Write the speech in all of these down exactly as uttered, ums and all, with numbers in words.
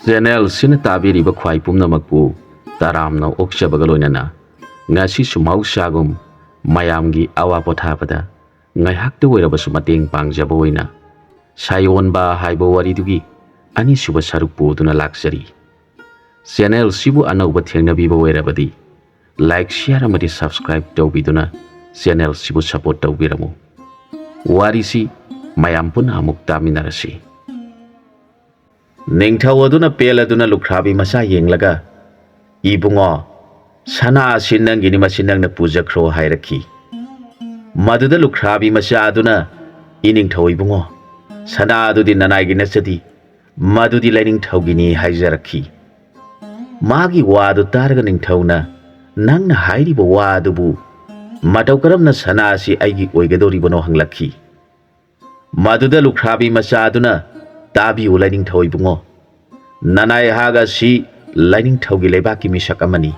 ꯆꯦꯅꯦꯜꯁꯤꯅ ꯇꯥꯕꯤꯔꯤꯕ ꯈ꯭ꯋꯥꯏ ꯄꯨꯝꯅꯃꯛꯄꯨ ꯇꯔꯥꯝꯅ ꯑꯣꯛꯆꯕꯒ ꯂꯣꯏꯅꯅ, ꯉꯁꯤꯁꯨ ꯃꯍꯧꯁꯥꯒꯨꯝ ꯃꯌꯥꯝꯒꯤ ꯑꯋꯥ ꯄꯣꯊꯥꯕꯗ ꯉꯥꯏꯍꯥꯛꯇ ꯑꯣꯏꯔꯕꯁꯨ ꯃꯇꯦꯡ ꯄꯥꯡꯖꯕ ꯑꯣꯏꯅ ꯁꯥꯌꯣꯟꯕ ꯍꯥꯏꯕ ꯋꯥꯔꯤꯗꯨꯒꯤ ꯑꯅꯤꯁꯨꯕ ꯁꯔꯨꯛ ꯄꯨꯗꯨꯅ ꯂꯥꯛꯆꯔꯤ꯫ ꯆꯦꯅꯦꯜꯁꯤꯕꯨ ꯑꯅꯧꯕ ꯊꯦꯡꯅꯕꯤꯕ ꯑꯣꯏꯔꯕꯗꯤ like, share ꯑꯃꯗꯤ subscribe ꯇꯧꯕꯤꯗꯨꯅ ꯆꯦꯅꯦꯜꯁꯤꯕꯨ support ꯇꯧꯕꯤꯔꯝꯃꯨ꯫ ꯋꯥꯔꯤꯁꯤ ꯃꯌꯥꯝ ꯄꯨꯟꯅ ꯑꯃꯨꯛ ꯇꯥꯃꯤꯟꯅꯔꯁꯤ꯫ ꯅꯤꯡꯊꯧ ꯑꯗꯨꯅ ꯄꯦꯜꯂꯗꯨꯅ ꯂꯨꯈ꯭ꯔꯥꯕꯤ ꯃꯆꯥ ꯌꯦꯡꯂꯒ, "ꯏꯕꯨꯡꯉꯣ, ꯁꯅꯥ ꯑꯁꯤ ꯅꯪꯒꯤꯅꯤ, ꯃꯁꯤ ꯅꯪꯅ ꯄꯨꯖꯈ꯭ꯔꯣ" ꯍꯥꯏꯔꯛꯈꯤ꯫ ꯃꯗꯨꯗ ꯂꯨꯈ꯭ꯔꯥꯕꯤ ꯃꯆꯥ ꯑꯗꯨꯅ "ꯏꯅꯤꯡꯊꯧ ꯏꯕꯨꯡꯉꯣ, ꯁꯅꯥ ꯑꯗꯨꯗꯤ ꯅꯅꯥꯏꯒꯤ ꯅꯠꯆꯗꯦ, ꯃꯗꯨꯗꯤ ꯂꯥꯏꯅꯤꯡꯊꯧꯒꯤꯅꯤ" ꯍꯥꯏꯖꯔꯛꯈꯤ꯫ ꯃꯥꯒꯤ ꯋꯥꯗꯨ ꯇꯥꯔꯒ ꯅꯤꯡꯊꯧꯅ, "ꯅꯪꯅ ꯍꯥꯏꯔꯤꯕ ꯋꯥ ꯑꯗꯨꯕꯨ ꯃꯇꯧ ꯀꯔꯝꯅ ꯁꯅꯥ ꯑꯁꯤ ꯑꯩꯒꯤ ꯑꯣꯏꯒꯗꯧꯔꯤꯕꯅꯣ?" ꯍꯪꯂꯛꯈꯤ꯫ ꯃꯗꯨꯗ ꯂꯨꯈ꯭ꯔꯥꯕꯤ ꯃꯆꯥ ꯑꯗꯨꯅ, "ꯇꯥꯕꯤꯌꯨ ꯂꯥꯏꯅꯤꯡꯊꯧ ꯏꯕꯨꯡꯉꯣ, ꯅꯅꯥꯏꯍꯥꯛ ꯑꯁꯤ ꯂꯥꯏꯅꯤꯡꯊꯧꯒꯤ ꯂꯩꯕꯥꯛꯀꯤ ꯃꯤꯁꯛ ꯑꯃꯅꯤ꯫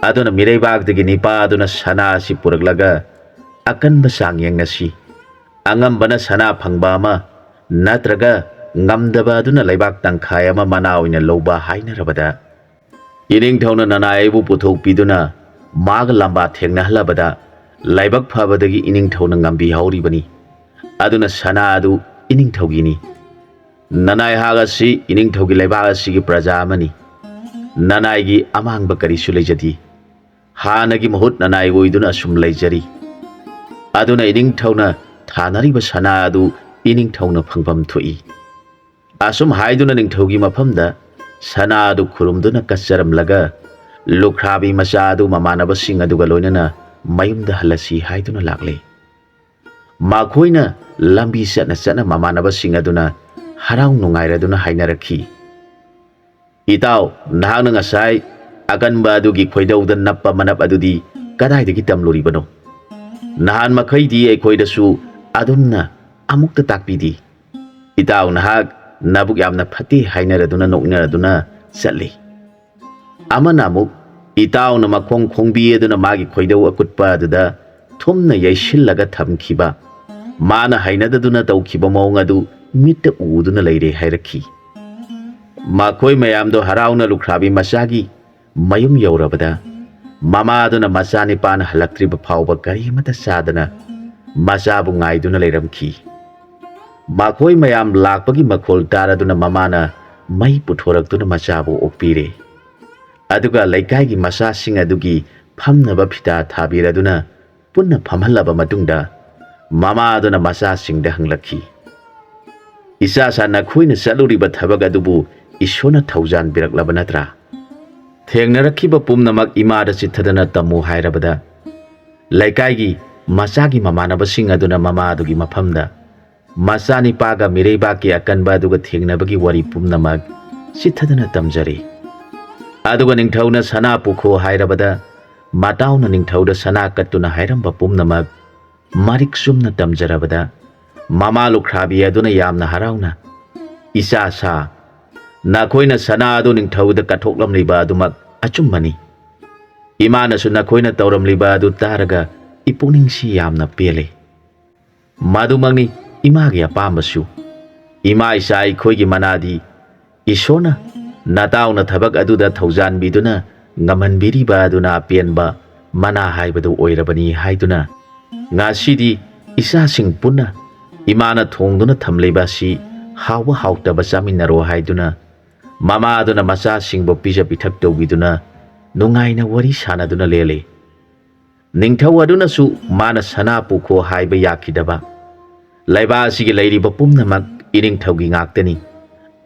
ꯑꯗꯨꯅ ꯃꯤꯔꯩꯕꯥꯛꯇꯒꯤ ꯅꯤꯄꯥ ꯑꯗꯨꯅ ꯁꯅꯥ ꯑꯁꯤ ꯄꯨꯔꯛꯂꯒ ꯑꯀꯟꯕ ꯆꯥꯡ ꯌꯦꯡꯅꯁꯤ꯫ ꯑꯉꯝꯕꯅ ꯁꯅꯥ ꯐꯪꯕ ꯑꯃ, ꯅꯠꯇ꯭ꯔꯒ ꯉꯝꯗꯕ ꯑꯗꯨꯅ ꯂꯩꯕꯥꯛ ꯇꯪꯈꯥꯏ ꯑꯃ ꯃꯅꯥ ꯑꯣꯏꯅ ꯂꯧꯕ ꯍꯥꯏꯅꯔꯕꯗ, ꯏꯅꯤꯡꯊꯧꯅ ꯅꯅꯥꯏ ꯑꯩꯕꯨ ꯄꯨꯊꯣꯛꯄꯤꯗꯨꯅ ꯃꯥꯒ ꯂꯝꯕꯥ ꯊꯦꯡꯅꯍꯜꯂꯕꯗ, ꯂꯥꯏꯕꯛ ꯐꯕꯗꯒꯤ ꯏꯅꯤꯡꯊꯧꯅ ꯉꯝꯕꯤꯍꯧꯔꯤꯕꯅꯤ꯫ ꯑꯗꯨꯅ ꯁꯅꯥ ꯑꯗꯨ ꯏꯅꯤꯡꯊꯧꯒꯤꯅꯤ꯫ ꯅꯅꯥꯏꯍꯥꯛ ꯑꯁꯤ ꯏꯅꯤꯡꯊꯧꯒꯤ ꯂꯩꯕꯥꯛ ꯑꯁꯤꯒꯤ ꯄ꯭ꯔꯖꯥ ꯑꯃꯅꯤ꯫ ꯅꯅꯥꯏꯒꯤ ꯑꯃꯥꯡꯕ ꯀꯔꯤꯁꯨ ꯂꯩꯖꯗꯦ꯫ ꯍꯥꯟꯅꯒꯤ ꯃꯍꯨꯠ ꯅꯅꯥꯏ ꯑꯣꯏꯗꯨꯅ ꯑꯁꯨꯝ ꯂꯩꯖꯔꯤ꯫ ꯑꯗꯨꯅ ꯏꯅꯤꯡꯊꯧꯅ ꯊꯥꯅꯔꯤꯕ ꯁꯅꯥ ꯑꯗꯨ ꯏꯅꯤꯡꯊꯧꯅ ꯐꯪꯐꯝ ꯊꯣꯛꯏ꯫" ꯑꯁꯨꯝ ꯍꯥꯏꯗꯨꯅ ꯅꯤꯡꯊꯧꯒꯤ ꯃꯐꯝꯗ ꯁꯅꯥ ꯑꯗꯨ ꯈꯨꯔꯨꯝꯗꯨꯅ ꯀꯠꯆꯔꯝꯂꯒ, ꯂꯨꯈ꯭ꯔꯥꯕꯤ ꯃꯆꯥ ꯑꯗꯨ ꯃꯃꯥꯟꯅꯕꯁꯤꯡ ꯑꯗꯨꯒ ꯂꯣꯏꯅꯅ ꯃꯌꯨꯝꯗ ꯍꯜꯂꯁꯤ ꯍꯥꯏꯗꯨꯅ ꯂꯥꯛꯂꯦ꯫ ꯃꯈꯣꯏꯅ ꯂꯝꯕꯤ ꯆꯠꯅ ꯆꯠꯅ ꯃꯃꯥꯟꯅꯕꯁꯤꯡ ꯑꯗꯨꯅ ꯍꯔꯥꯎ ꯅꯨꯡꯉꯥꯏꯔꯗꯨꯅ ꯍꯥꯏꯅꯔꯛꯈꯤ, "ꯏꯇꯥꯎ, ꯅꯍꯥꯛꯅ ꯉꯁꯥꯏ ꯑꯀꯟꯕ ꯑꯗꯨꯒꯤ ꯈꯣꯏꯗꯧꯗ ꯅꯞꯄ ꯃꯅꯞ ꯑꯗꯨꯗꯤ ꯀꯗꯥꯏꯗꯒꯤ ꯇꯝꯂꯨꯔꯤꯕꯅꯣ? ꯅꯍꯥꯟ ꯃꯈꯩꯗꯤ ꯑꯩꯈꯣꯏꯗꯁꯨ ꯑꯗꯨꯝꯅ ꯑꯃꯨꯛꯇ ꯇꯥꯛꯄꯤꯗꯦ꯫ ꯏꯇꯥꯎ, ꯅꯍꯥꯛ ꯅꯕꯨꯛ ꯌꯥꯝꯅ ꯐꯠꯇꯦ" ꯍꯥꯏꯅꯔꯗꯨꯅ ꯅꯣꯛꯅꯔꯗꯨꯅ ꯆꯠꯂꯤ꯫ ꯑꯃꯅ ꯑꯃꯨꯛ, "ꯏꯇꯥꯎꯅ ꯃꯈꯣꯡ ꯈꯣꯡꯕꯤ ꯑꯗꯨꯅ ꯃꯥꯒꯤ ꯈꯣꯏꯗꯧ ꯑꯀꯨꯠꯄ ꯑꯗꯨꯗ ꯊꯨꯝꯅ ꯌꯩꯁꯤꯜꯂꯒ ꯊꯝꯈꯤꯕ, ꯃꯥꯅ ꯍꯩꯅꯗꯗꯨꯅ ꯇꯧꯈꯤꯕ ꯃꯑꯣꯡ ꯑꯗꯨ ꯃꯤꯠꯇ ꯎꯗꯨꯅ ꯂꯩꯔꯦ" ꯍꯥꯏꯔꯛꯈꯤ꯫ ꯃꯈꯣꯏ ꯃꯌꯥꯝꯗꯣ ꯍꯔꯥꯎꯅ ꯂꯨꯈ꯭ꯔꯥꯕꯤ ꯃꯆꯥꯒꯤ ꯃꯌꯨꯝ ꯌꯧꯔꯕꯗ, ꯃꯃꯥꯗꯨꯅ ꯃꯆꯥꯅꯤꯄꯥꯅ ꯍꯜꯂꯛꯇ꯭ꯔꯤꯕ ꯐꯥꯎꯕ ꯀꯔꯤꯃꯠꯇ ꯆꯥꯗꯅ ꯃꯆꯥꯕꯨ ꯉꯥꯏꯗꯨꯅ ꯂꯩꯔꯝꯈꯤ꯫ ꯃꯈꯣꯏ ꯃꯌꯥꯝ ꯂꯥꯛꯄꯒꯤ ꯃꯈꯣꯜ ꯇꯥꯔꯗꯨꯅ ꯃꯃꯥꯅ ꯃꯩ ꯄꯨꯊꯣꯔꯛꯇꯨꯅ ꯃꯆꯥꯕꯨ ꯑꯣꯛꯄꯤꯔꯦ꯫ ꯑꯗꯨꯒ ꯂꯩꯀꯥꯏꯒꯤ ꯃꯆꯥꯁꯤꯡ ꯑꯗꯨꯒꯤ ꯐꯝꯅꯕ ꯐꯤꯇꯥ ꯊꯥꯕꯤꯔꯗꯨꯅ ꯄꯨꯟꯅ ꯐꯝꯍꯜꯂꯕ ꯃꯇꯨꯡꯗ, ꯃꯃꯥꯗꯨꯅ ꯃꯆꯥꯁꯤꯡꯗ ꯍꯪꯂꯛꯈꯤ, "ꯏꯆꯥꯁꯥ, ꯅꯈꯣꯏꯅ ꯆꯠꯂꯨꯔꯤꯕ ꯊꯕꯛ ꯑꯗꯨꯕꯨ ꯏꯁꯣꯔꯅ ꯊꯧꯖꯥꯟꯕꯤꯔꯛꯂꯕ ꯅꯠꯇ꯭ꯔꯥ? ꯊꯦꯡꯅꯔꯛꯈꯤꯕ ꯄꯨꯝꯅꯃꯛ ꯏꯃꯥꯗ ꯆꯤꯠꯊꯗꯅ ꯇꯝꯃꯨ" ꯍꯥꯏꯔꯕꯗ, ꯂꯩꯀꯥꯏꯒꯤ ꯃꯆꯥꯒꯤ ꯃꯃꯥꯟꯅꯕꯁꯤꯡ ꯑꯗꯨꯅ ꯃꯃꯥꯗꯨꯒꯤ ꯃꯐꯝꯗ ꯃꯆꯥꯅꯤꯄꯥꯒ ꯃꯤꯔꯩꯕꯥꯛꯀꯤ ꯑꯀꯟꯕ ꯑꯗꯨꯒ ꯊꯦꯡꯅꯕꯒꯤ ꯋꯥꯔꯤ ꯄꯨꯝꯅꯃꯛ ꯆꯤꯠꯊꯗꯅ ꯇꯝꯖꯔꯤ꯫ ꯑꯗꯨꯒ ꯅꯤꯡꯊꯧꯅ ꯁꯅꯥ ꯄꯨꯈꯣ ꯍꯥꯏꯔꯕꯗ, ꯃꯇꯥꯎꯅ ꯅꯤꯡꯊꯧꯗ ꯁꯅꯥ ꯀꯠꯇꯨꯅ ꯍꯥꯏꯔꯝꯕ ꯄꯨꯝꯅꯃꯛ ꯃꯔꯤꯛ ꯆꯨꯝꯅ ꯇꯝꯖꯔꯕꯗ, ꯃꯃꯥ ꯂꯨꯈ꯭ꯔꯥꯕꯤ ꯑꯗꯨꯅ ꯌꯥꯝꯅ ꯍꯔꯥꯎꯅ, "ꯏꯆꯥ ꯁꯥ, ꯅꯈꯣꯏꯅ ꯁꯅꯥ ꯑꯗꯨ ꯅꯤꯡꯊꯧꯗ ꯀꯠꯊꯣꯛꯂꯝꯂꯤꯕ ꯑꯗꯨꯃꯛ ꯑꯆꯨꯝꯕꯅꯤ꯫ ꯏꯃꯥꯅꯁꯨ ꯅꯈꯣꯏꯅ ꯇꯧꯔꯝꯂꯤꯕ ꯑꯗꯨ ꯇꯥꯔꯒ ꯏꯄꯨꯛꯅꯤꯡꯁꯤ ꯌꯥꯝꯅ ꯄꯦꯜꯂꯤ꯫ ꯃꯗꯨꯃꯛꯅꯤ ꯏꯃꯥꯒꯤ ꯑꯄꯥꯝꯕꯁꯨ꯫ ꯏꯃꯥ ꯏꯆꯥ ꯑꯩꯈꯣꯏꯒꯤ ꯃꯅꯥꯗꯤ ꯏꯁꯣꯔꯅ ꯅꯇꯥꯎꯅ ꯊꯕꯛ ꯑꯗꯨꯗ ꯊꯧꯖꯥꯟꯕꯤꯗꯨꯅ ꯉꯝꯍꯟꯕꯤꯔꯤꯕ ꯑꯗꯨꯅ ꯑꯄꯦꯟꯕ ꯃꯅꯥ ꯍꯥꯏꯕꯗꯨ ꯑꯣꯏꯔꯕꯅꯤ" ꯍꯥꯏꯗꯨꯅ, ꯉꯁꯤꯗꯤ ꯏꯆꯥꯁꯤꯡ ꯄꯨꯟꯅ ꯏꯃꯥꯅ ꯊꯣꯡꯗꯨꯅ ꯊꯝꯂꯤꯕ ꯑꯁꯤ ꯍꯥꯎꯕ ꯍꯥꯎꯇꯕ ꯆꯥꯃꯤꯟꯅꯔꯣ ꯍꯥꯏꯗꯨꯅ, ꯃꯃꯥꯗꯨꯅ ꯃꯆꯥꯁꯤꯡꯕꯨ ꯄꯤꯖ ꯄꯤꯊꯛ ꯇꯧꯕꯤꯗꯨꯅ ꯅꯨꯡꯉꯥꯏꯅ ꯋꯥꯔꯤ ꯁꯥꯟꯅꯗꯨꯅ ꯂꯦꯜꯂꯤ꯫ ꯅꯤꯡꯊꯧ ꯑꯗꯨꯅꯁꯨ ꯃꯥꯅ ꯁꯅꯥ ꯄꯨꯈꯣ ꯍꯥꯏꯕ ꯌꯥꯈꯤꯗꯕ꯫ ꯂꯩꯕꯥꯛ ꯑꯁꯤꯒꯤ ꯂꯩꯔꯤꯕ ꯄꯨꯝꯅꯃꯛ ꯏꯅꯤꯡꯊꯧꯒꯤ ꯉꯥꯛꯇꯅꯤ꯫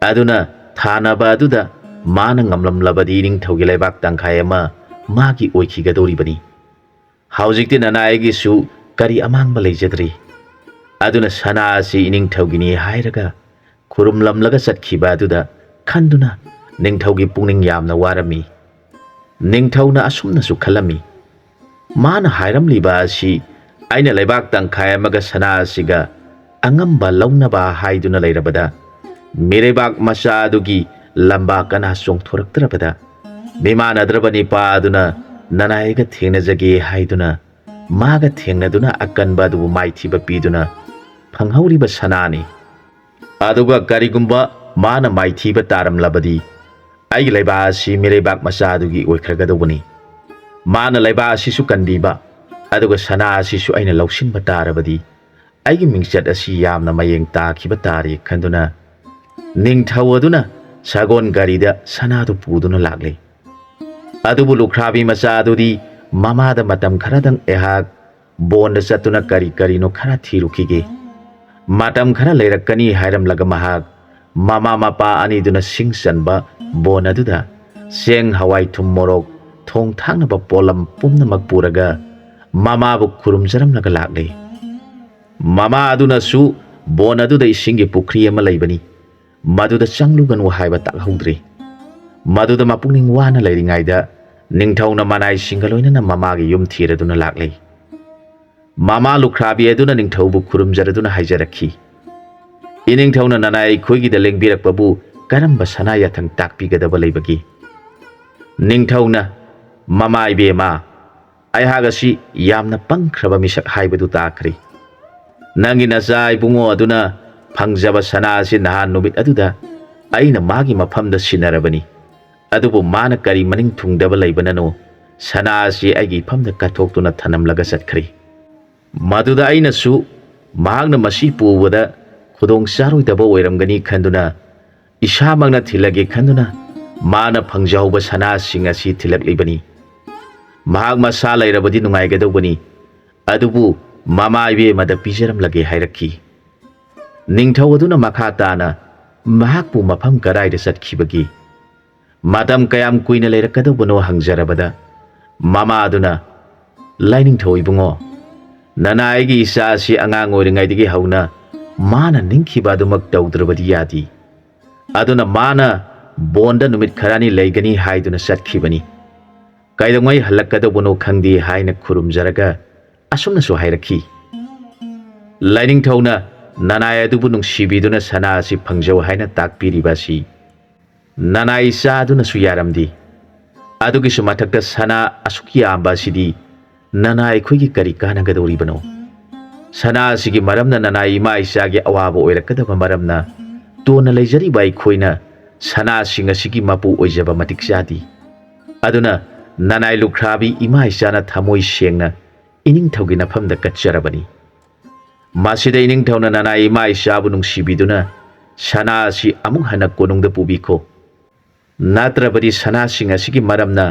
ꯑꯗꯨꯅ ꯊꯥꯅꯕ ꯑꯗꯨꯗ ꯃꯥꯅ ꯉꯝꯂꯝꯂꯕꯗꯤ ꯏꯅꯤꯡꯊꯧꯒꯤ ꯂꯩꯕꯥꯛ ꯇꯪꯈꯥꯏ ꯑꯃ ꯃꯥꯒꯤ ꯑꯣꯏꯈꯤꯒꯗꯧꯔꯤꯕꯅꯤ꯫ ꯍꯧꯖꯤꯛꯇꯤ ꯅꯅꯥꯏꯒꯤꯁꯨ ꯀꯔꯤ ꯑꯃꯥꯡꯕ ꯂꯩꯖꯗ꯭ꯔꯤ꯫ ꯑꯗꯨꯅ ꯁꯅꯥ ꯑꯁꯤ ꯏꯅꯤꯡꯊꯧꯒꯤꯅꯤ ꯍꯥꯏꯔꯒ ꯈꯨꯔꯨꯝꯂꯝꯂꯒ ꯆꯠꯈꯤꯕ ꯑꯗꯨꯗ ꯈꯟꯗꯨꯅ ꯅꯤꯡꯊꯧꯒꯤ ꯄꯨꯛꯅꯤꯡ ꯌꯥꯝꯅ ꯋꯥꯔꯝꯃꯤ꯫ ꯅꯤꯡꯊꯧꯅ ꯑꯁꯨꯝꯅꯁꯨ ꯈꯜꯂꯝꯃꯤ, "ꯃꯥꯅ ꯍꯥꯏꯔꯝꯂꯤꯕ ꯑꯁꯤ ꯑꯩꯅ ꯂꯩꯕꯥꯛ ꯇꯪꯈꯥꯏ ꯑꯃꯒ ꯁꯅꯥ ꯑꯁꯤꯒ ꯑꯉꯝꯕ ꯂꯧꯅꯕ ꯍꯥꯏꯗꯨꯅ ꯂꯩꯔꯕꯗ, ꯃꯤꯔꯩꯕꯥꯛ ꯃꯆꯥ ꯑꯗꯨꯒꯤ ꯂꯝꯕꯥ ꯀꯅꯥ ꯆꯣꯡꯊꯣꯔꯛꯇ꯭ꯔꯕꯗ, ꯃꯤꯃꯥꯟꯅꯗ꯭ꯔꯕ ꯅꯤꯄꯥ ꯑꯗꯨꯅ ꯅꯅꯥꯏꯒ ꯊꯦꯡꯅꯖꯒꯦ ꯍꯥꯏꯗꯨꯅ ꯃꯥꯒ ꯊꯦꯡꯅꯗꯨꯅ ꯑꯀꯟꯕ ꯑꯗꯨꯕꯨ ꯃꯥꯏꯊꯤꯕ ꯄꯤꯗꯨꯅ ꯐꯪꯍꯧꯔꯤꯕ ꯁꯅꯥꯅꯤ꯫ ꯑꯗꯨꯒ ꯀꯔꯤꯒꯨꯝꯕ ꯃꯥꯅ ꯃꯥꯏꯊꯤꯕ ꯇꯥꯔꯝꯂꯕꯗꯤ ꯑꯩꯒꯤ ꯂꯩꯕꯥꯛ ꯑꯁꯤ ꯃꯤꯔꯩꯕꯥꯛ ꯃꯆꯥꯗꯨꯒꯤ ꯑꯣꯏꯈ꯭ꯔꯒꯗꯧꯕꯅꯤ꯫ ꯃꯥꯅ ꯂꯩꯕꯥꯛ ꯑꯁꯤꯁꯨ ꯀꯟꯕꯤꯕ, ꯑꯗꯨꯒ ꯁꯅꯥ ꯑꯁꯤꯁꯨ ꯑꯩꯅ ꯂꯧꯁꯤꯟꯕ ꯇꯥꯔꯕꯗꯤ ꯑꯩꯒꯤ ꯃꯤꯡꯆꯠ ꯑꯁꯤ ꯌꯥꯝꯅ ꯃꯌꯦꯡ ꯇꯥꯈꯤꯕ ꯇꯥꯔꯦ ꯈꯟꯗꯨꯅ ꯅꯤꯡꯊꯧ ꯑꯗꯨꯅ ꯁꯒꯣꯜ ꯒꯥꯔꯤꯗ ꯁꯅꯥꯗꯨ ꯄꯨꯗꯨꯅ ꯂꯥꯛꯂꯦ꯫ ꯑꯗꯨꯕꯨ ꯂꯨꯈ꯭ꯔꯥꯕꯤ ꯃꯆꯥ ꯑꯗꯨꯗꯤ ꯃꯃꯥꯗ ꯃꯇꯝ ꯈꯔꯗꯪ ꯑꯩꯍꯥꯛ ꯕꯣꯟꯗ ꯆꯠꯇꯨꯅ ꯀꯔꯤ ꯀꯔꯤꯅꯣ ꯈꯔ ꯊꯤꯔꯨꯈꯤꯒꯦ, ꯃꯇꯝ ꯈꯔ ꯂꯩꯔꯛꯀꯅꯤ ꯍꯥꯏꯔꯝꯂꯒ ꯃꯍꯥꯛ ꯃꯃꯥ ꯃꯄꯥ ꯑꯅꯤꯗꯨꯅ ꯁꯤꯡ ꯆꯟꯕ ꯕꯣꯟ ꯑꯗꯨꯗ ꯆꯦꯡ, ꯍꯋꯥꯏ, ꯊꯨꯝ, ꯃꯣꯔꯣꯛ, ꯊꯣꯡ ꯊꯥꯛꯅꯕ ꯄꯣꯠꯂꯝ ꯄꯨꯝꯅꯃꯛ ꯄꯨꯔꯒ ꯃꯃꯥꯕꯨ ꯈꯨꯔꯨꯝꯖꯔꯝꯂꯒ ꯂꯥꯛꯂꯦ꯫ ꯃꯃꯥ ꯑꯗꯨꯅꯁꯨ ꯕꯣꯟ ꯑꯗꯨꯗ ꯏꯁꯤꯡꯒꯤ ꯄꯨꯈ꯭ꯔꯤ ꯑꯃ ꯂꯩꯕꯅꯤ, ꯃꯗꯨꯗ ꯆꯪꯂꯨꯒꯅꯨ ꯍꯥꯏꯕ ꯇꯥꯛꯍꯧꯗ꯭ꯔꯦ꯫ ꯃꯗꯨꯗ ꯃꯄꯨꯛꯅꯤꯡ ꯋꯥꯅ ꯂꯩꯔꯤꯉꯩꯗ ꯅꯤꯡꯊꯧꯅ ꯃꯅꯥꯏꯁꯤꯡꯒ ꯂꯣꯏꯅꯅ ꯃꯃꯥꯒꯤ ꯌꯨꯝ ꯊꯤꯔꯗꯨꯅ ꯂꯥꯛꯂꯦ꯫ ꯃꯃꯥ ꯂꯨꯈ꯭ꯔꯥꯕꯤ ꯑꯗꯨꯅ ꯅꯤꯡꯊꯧꯕꯨ ꯈꯨꯔꯨꯝꯖꯔꯗꯨꯅ ꯍꯥꯏꯖꯔꯛꯈꯤ, "ꯏꯅꯤꯡꯊꯧꯅ ꯅꯅꯥꯏ ꯑꯩꯈꯣꯏꯒꯤꯗ ꯂꯦꯡꯕꯤꯔꯛꯄꯕꯨ ꯀꯔꯝꯕ ꯁꯅꯥ ꯌꯥꯊꯪ ꯇꯥꯛꯄꯤꯒꯗꯕ ꯂꯩꯕꯒꯦ?" ꯅꯤꯡꯊꯧꯅ, "ꯃꯃꯥ ꯏꯕꯦꯝꯃ, ꯑꯩꯍꯥꯛ ꯑꯁꯤ ꯌꯥꯝꯅ ꯄꯪꯈ꯭ꯔꯕ ꯃꯤꯁꯛ ꯍꯥꯏꯕꯗꯨ ꯇꯥꯈ꯭ꯔꯦ꯫ ꯅꯪꯒꯤ ꯅꯆꯥ ꯏꯕꯨꯡꯉꯣ ꯑꯗꯨꯅ ꯐꯪꯖꯕ ꯁꯅꯥ ꯑꯁꯤ ꯅꯍꯥꯟ ꯅꯨꯃꯤꯠ ꯑꯗꯨꯗ ꯑꯩꯅ ꯃꯥꯒꯤ ꯃꯐꯝꯗ ꯁꯤꯟꯅꯔꯕꯅꯤ꯫ ꯑꯗꯨꯕꯨ ꯃꯥꯅ ꯀꯔꯤ ꯃꯅꯤꯡ ꯊꯨꯡꯗꯕ ꯂꯩꯕꯅꯅꯣ, ꯁꯅꯥ ꯑꯁꯤ ꯑꯩꯒꯤ ꯏꯐꯝꯗ ꯀꯠꯊꯣꯛꯇꯨꯅ ꯊꯅꯝꯂꯒ ꯆꯠꯈ꯭ꯔꯦ꯫ ꯃꯗꯨꯗ ꯑꯩꯅꯁꯨ ꯃꯍꯥꯛꯅ ꯃꯁꯤ ꯄꯨꯕꯗ ꯈꯨꯗꯣꯡ ꯆꯥꯔꯣꯏꯗꯕ ꯑꯣꯏꯔꯝꯒꯅꯤ ꯈꯟꯗꯨꯅ ꯏꯁꯥꯃꯛꯅ ꯊꯤꯜꯂꯒꯦ ꯈꯟꯗꯨꯅ ꯃꯥꯅ ꯐꯪꯖꯍꯧꯕ ꯁꯅꯥꯁꯤꯡ ꯑꯁꯤ ꯊꯤꯜꯂꯛꯂꯤꯕꯅꯤ꯫ ꯃꯍꯥꯛ ꯃꯁꯥ ꯂꯩꯔꯕꯗꯤ ꯅꯨꯡꯉꯥꯏꯒꯗꯧꯕꯅꯤ, ꯑꯗꯨꯕꯨ ꯃꯃꯥ ꯏꯕꯦꯝꯃꯗ ꯄꯤꯖꯔꯝꯂꯒꯦ" ꯍꯥꯏꯔꯛꯈꯤ꯫ ꯅꯤꯡꯊꯧ ꯑꯗꯨꯅ ꯃꯈꯥ ꯇꯥꯅ ꯃꯍꯥꯛꯄꯨ ꯃꯐꯝ ꯀꯗꯥꯏꯗ ꯆꯠꯈꯤꯕꯒꯦ, ꯃꯇꯝ ꯀꯌꯥꯝ ꯀꯨꯏꯅ ꯂꯩꯔꯛꯀꯗꯧꯕꯅꯣ ꯍꯪꯖꯔꯕꯗ, ꯃꯃꯥ ꯑꯗꯨꯅ, "ꯂꯥꯏꯅꯤꯡꯊꯧ ꯏꯕꯨꯡꯉꯣ, ꯅꯅꯥ ꯑꯩꯒꯤ ꯏꯆꯥ ꯑꯁꯤ ꯑꯉꯥꯡ ꯑꯣꯏꯔꯤꯉꯩꯗꯒꯤ ꯍꯧꯅ ꯃꯥꯅ ꯅꯤꯡꯈꯤꯕ ꯑꯗꯨꯃꯛ ꯇꯧꯗ꯭ꯔꯕꯗꯤ ꯌꯥꯗꯦ꯫ ꯑꯗꯨꯅ ꯃꯥꯅ ꯕꯣꯟꯗ ꯅꯨꯃꯤꯠ ꯈꯔꯅꯤ ꯂꯩꯒꯅꯤ ꯍꯥꯏꯗꯨꯅ ꯆꯠꯈꯤꯕꯅꯤ꯫ ꯀꯩꯗꯧꯉꯩ ꯍꯜꯂꯛꯀꯗꯧꯕꯅꯣ ꯈꯪꯗꯦ" ꯍꯥꯏꯅ ꯈꯨꯔꯨꯝꯖꯔꯒ ꯑꯁꯨꯝꯅꯁꯨ ꯍꯥꯏꯔꯛꯈꯤ, "ꯂꯥꯏꯅꯤꯡꯊꯧꯅ ꯅꯅꯥꯏ ꯑꯗꯨꯕꯨ ꯅꯨꯡꯁꯤꯕꯤꯗꯨꯅ ꯁꯅꯥ ꯑꯁꯤ ꯐꯪꯖꯧ ꯍꯥꯏꯅ ꯇꯥꯛꯄꯤꯔꯤꯕ ꯑꯁꯤ ꯅꯅꯥꯏ ꯏꯆꯥ ꯑꯗꯨꯅꯁꯨ ꯌꯥꯔꯝꯗꯦ꯫ ꯑꯗꯨꯒꯤꯁꯨ ꯃꯊꯛꯇ ꯁꯅꯥ ꯑꯁꯨꯛ ꯌꯥꯝꯕ ꯑꯁꯤꯗꯤ ꯅꯅꯥꯏ ꯑꯩꯈꯣꯏꯒꯤ ꯀꯔꯤ ꯀꯥꯟꯅꯒꯗꯧꯔꯤꯕꯅꯣ? ꯁꯅꯥ ꯑꯁꯤꯒꯤ ꯃꯔꯝꯅ ꯅꯅꯥꯏ ꯏꯃꯥ ꯏꯆꯥꯒꯤ ꯑꯋꯥꯕ ꯑꯣꯏꯔꯛꯀꯗꯕ ꯃꯔꯝꯅ ꯇꯣꯟꯅ ꯂꯩꯖꯔꯤꯕ ꯑꯩꯈꯣꯏꯅ ꯁꯅꯥꯁꯤꯡ ꯑꯁꯤꯒꯤ ꯃꯄꯨ ꯑꯣꯏꯖꯕ ꯃꯇꯤꯛ ꯆꯥꯗꯦ꯫ ꯑꯗꯨꯅ ꯅꯅꯥꯏ ꯂꯨꯈ꯭ꯔꯥꯕꯤ ꯏꯃꯥ ꯏꯆꯥꯅ ꯊꯃꯣꯏ ꯁꯦꯡꯅ ꯏꯅꯤꯡꯊꯧꯒꯤ ꯅꯐꯝꯗ ꯀꯠꯆꯔꯕꯅꯤ꯫ ꯃꯁꯤꯗ ꯏꯅꯤꯡꯊꯧꯅ ꯅꯅꯥꯏ ꯏꯃꯥ ꯏꯆꯥꯕꯨ ꯅꯨꯡꯁꯤꯕꯤꯗꯨꯅ ꯁꯅꯥ ꯑꯁꯤ ꯑꯃꯨꯛ ꯍꯟꯅ ꯀꯣꯅꯨꯡꯗ ꯄꯨꯕꯤꯈꯣ꯫ ꯅꯠꯇ꯭ꯔꯕꯗꯤ ꯁꯅꯥꯁꯤꯡ ꯑꯁꯤꯒꯤ ꯃꯔꯝꯅ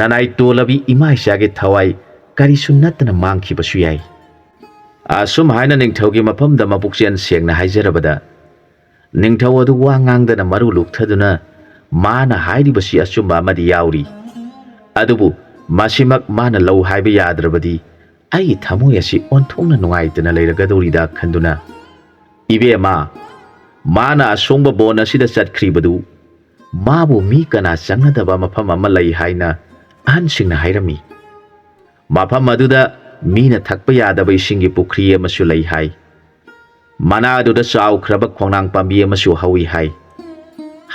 ꯅꯅꯥꯏ ꯇꯣꯜꯂꯕꯤ ꯏꯃꯥ ꯏꯆꯥꯒꯤ ꯊꯋꯥꯏ ꯀꯔꯤꯁꯨ ꯅꯠꯇꯅ ꯃꯥꯡꯈꯤꯕꯁꯨ ꯌꯥꯏ꯫ ꯑꯁꯨꯝ ꯍꯥꯏꯅ ꯅꯤꯡꯊꯧꯒꯤ ꯃꯐꯝꯗ ꯃꯄꯨꯛꯆꯦꯜ ꯁꯦꯡꯅ ꯍꯥꯏꯖꯔꯕꯗ, ꯅꯤꯡꯊꯧ ꯑꯗꯨ ꯋꯥ ꯉꯥꯡꯗꯅ ꯃꯔꯨ ꯂꯨꯛꯊꯗꯨꯅ ꯃꯥꯅ ꯍꯥꯏꯔꯤꯕꯁꯤ ꯑꯆꯨꯝꯕ ꯑꯃꯗꯤ ꯌꯥꯎꯔꯤ꯫ ꯑꯗꯨꯕꯨ ꯃꯁꯤꯃꯛ ꯃꯥꯅ ꯂꯧ ꯍꯥꯏꯕ ꯌꯥꯗ꯭ꯔꯕꯗꯤ ꯑꯩꯒꯤ ꯊꯃꯣꯏ ꯑꯁꯤ ꯑꯣꯟꯊꯣꯛꯅ ꯅꯨꯡꯉꯥꯏꯇꯅ ꯂꯩꯔꯒꯗꯧꯔꯤꯗ ꯈꯟꯗꯨꯅ, "ꯏꯕꯦꯝꯃ, ꯃꯥꯅ ꯑꯁꯣꯡꯕ ꯕꯣꯟ ꯑꯁꯤꯗ ꯆꯠꯈ꯭ꯔꯤꯕꯗꯨ ꯃꯥꯕꯨ ꯃꯤ ꯀꯅꯥ ꯆꯪꯅꯗꯕ ꯃꯐꯝ ꯑꯃ ꯂꯩ ꯍꯥꯏꯅ ꯑꯍꯟꯁꯤꯡꯅ ꯍꯥꯏꯔꯝꯃꯤ꯫ ꯃꯐꯝ ꯑꯗꯨꯗ ꯃꯤꯅ ꯊꯛꯄ ꯌꯥꯗꯕ ꯏꯁꯤꯡꯒꯤ ꯄꯨꯈ꯭ꯔꯤ ꯑꯃꯁꯨ ꯂꯩ ꯍꯥꯏ꯫ ꯃꯅꯥꯛ ꯑꯗꯨꯗ ꯆꯥꯎꯈ꯭ꯔꯕ ꯈꯣꯡꯅꯥꯡ ꯄꯥꯝꯕꯤ ꯑꯃꯁꯨ ꯍꯧꯏ ꯍꯥꯏ꯫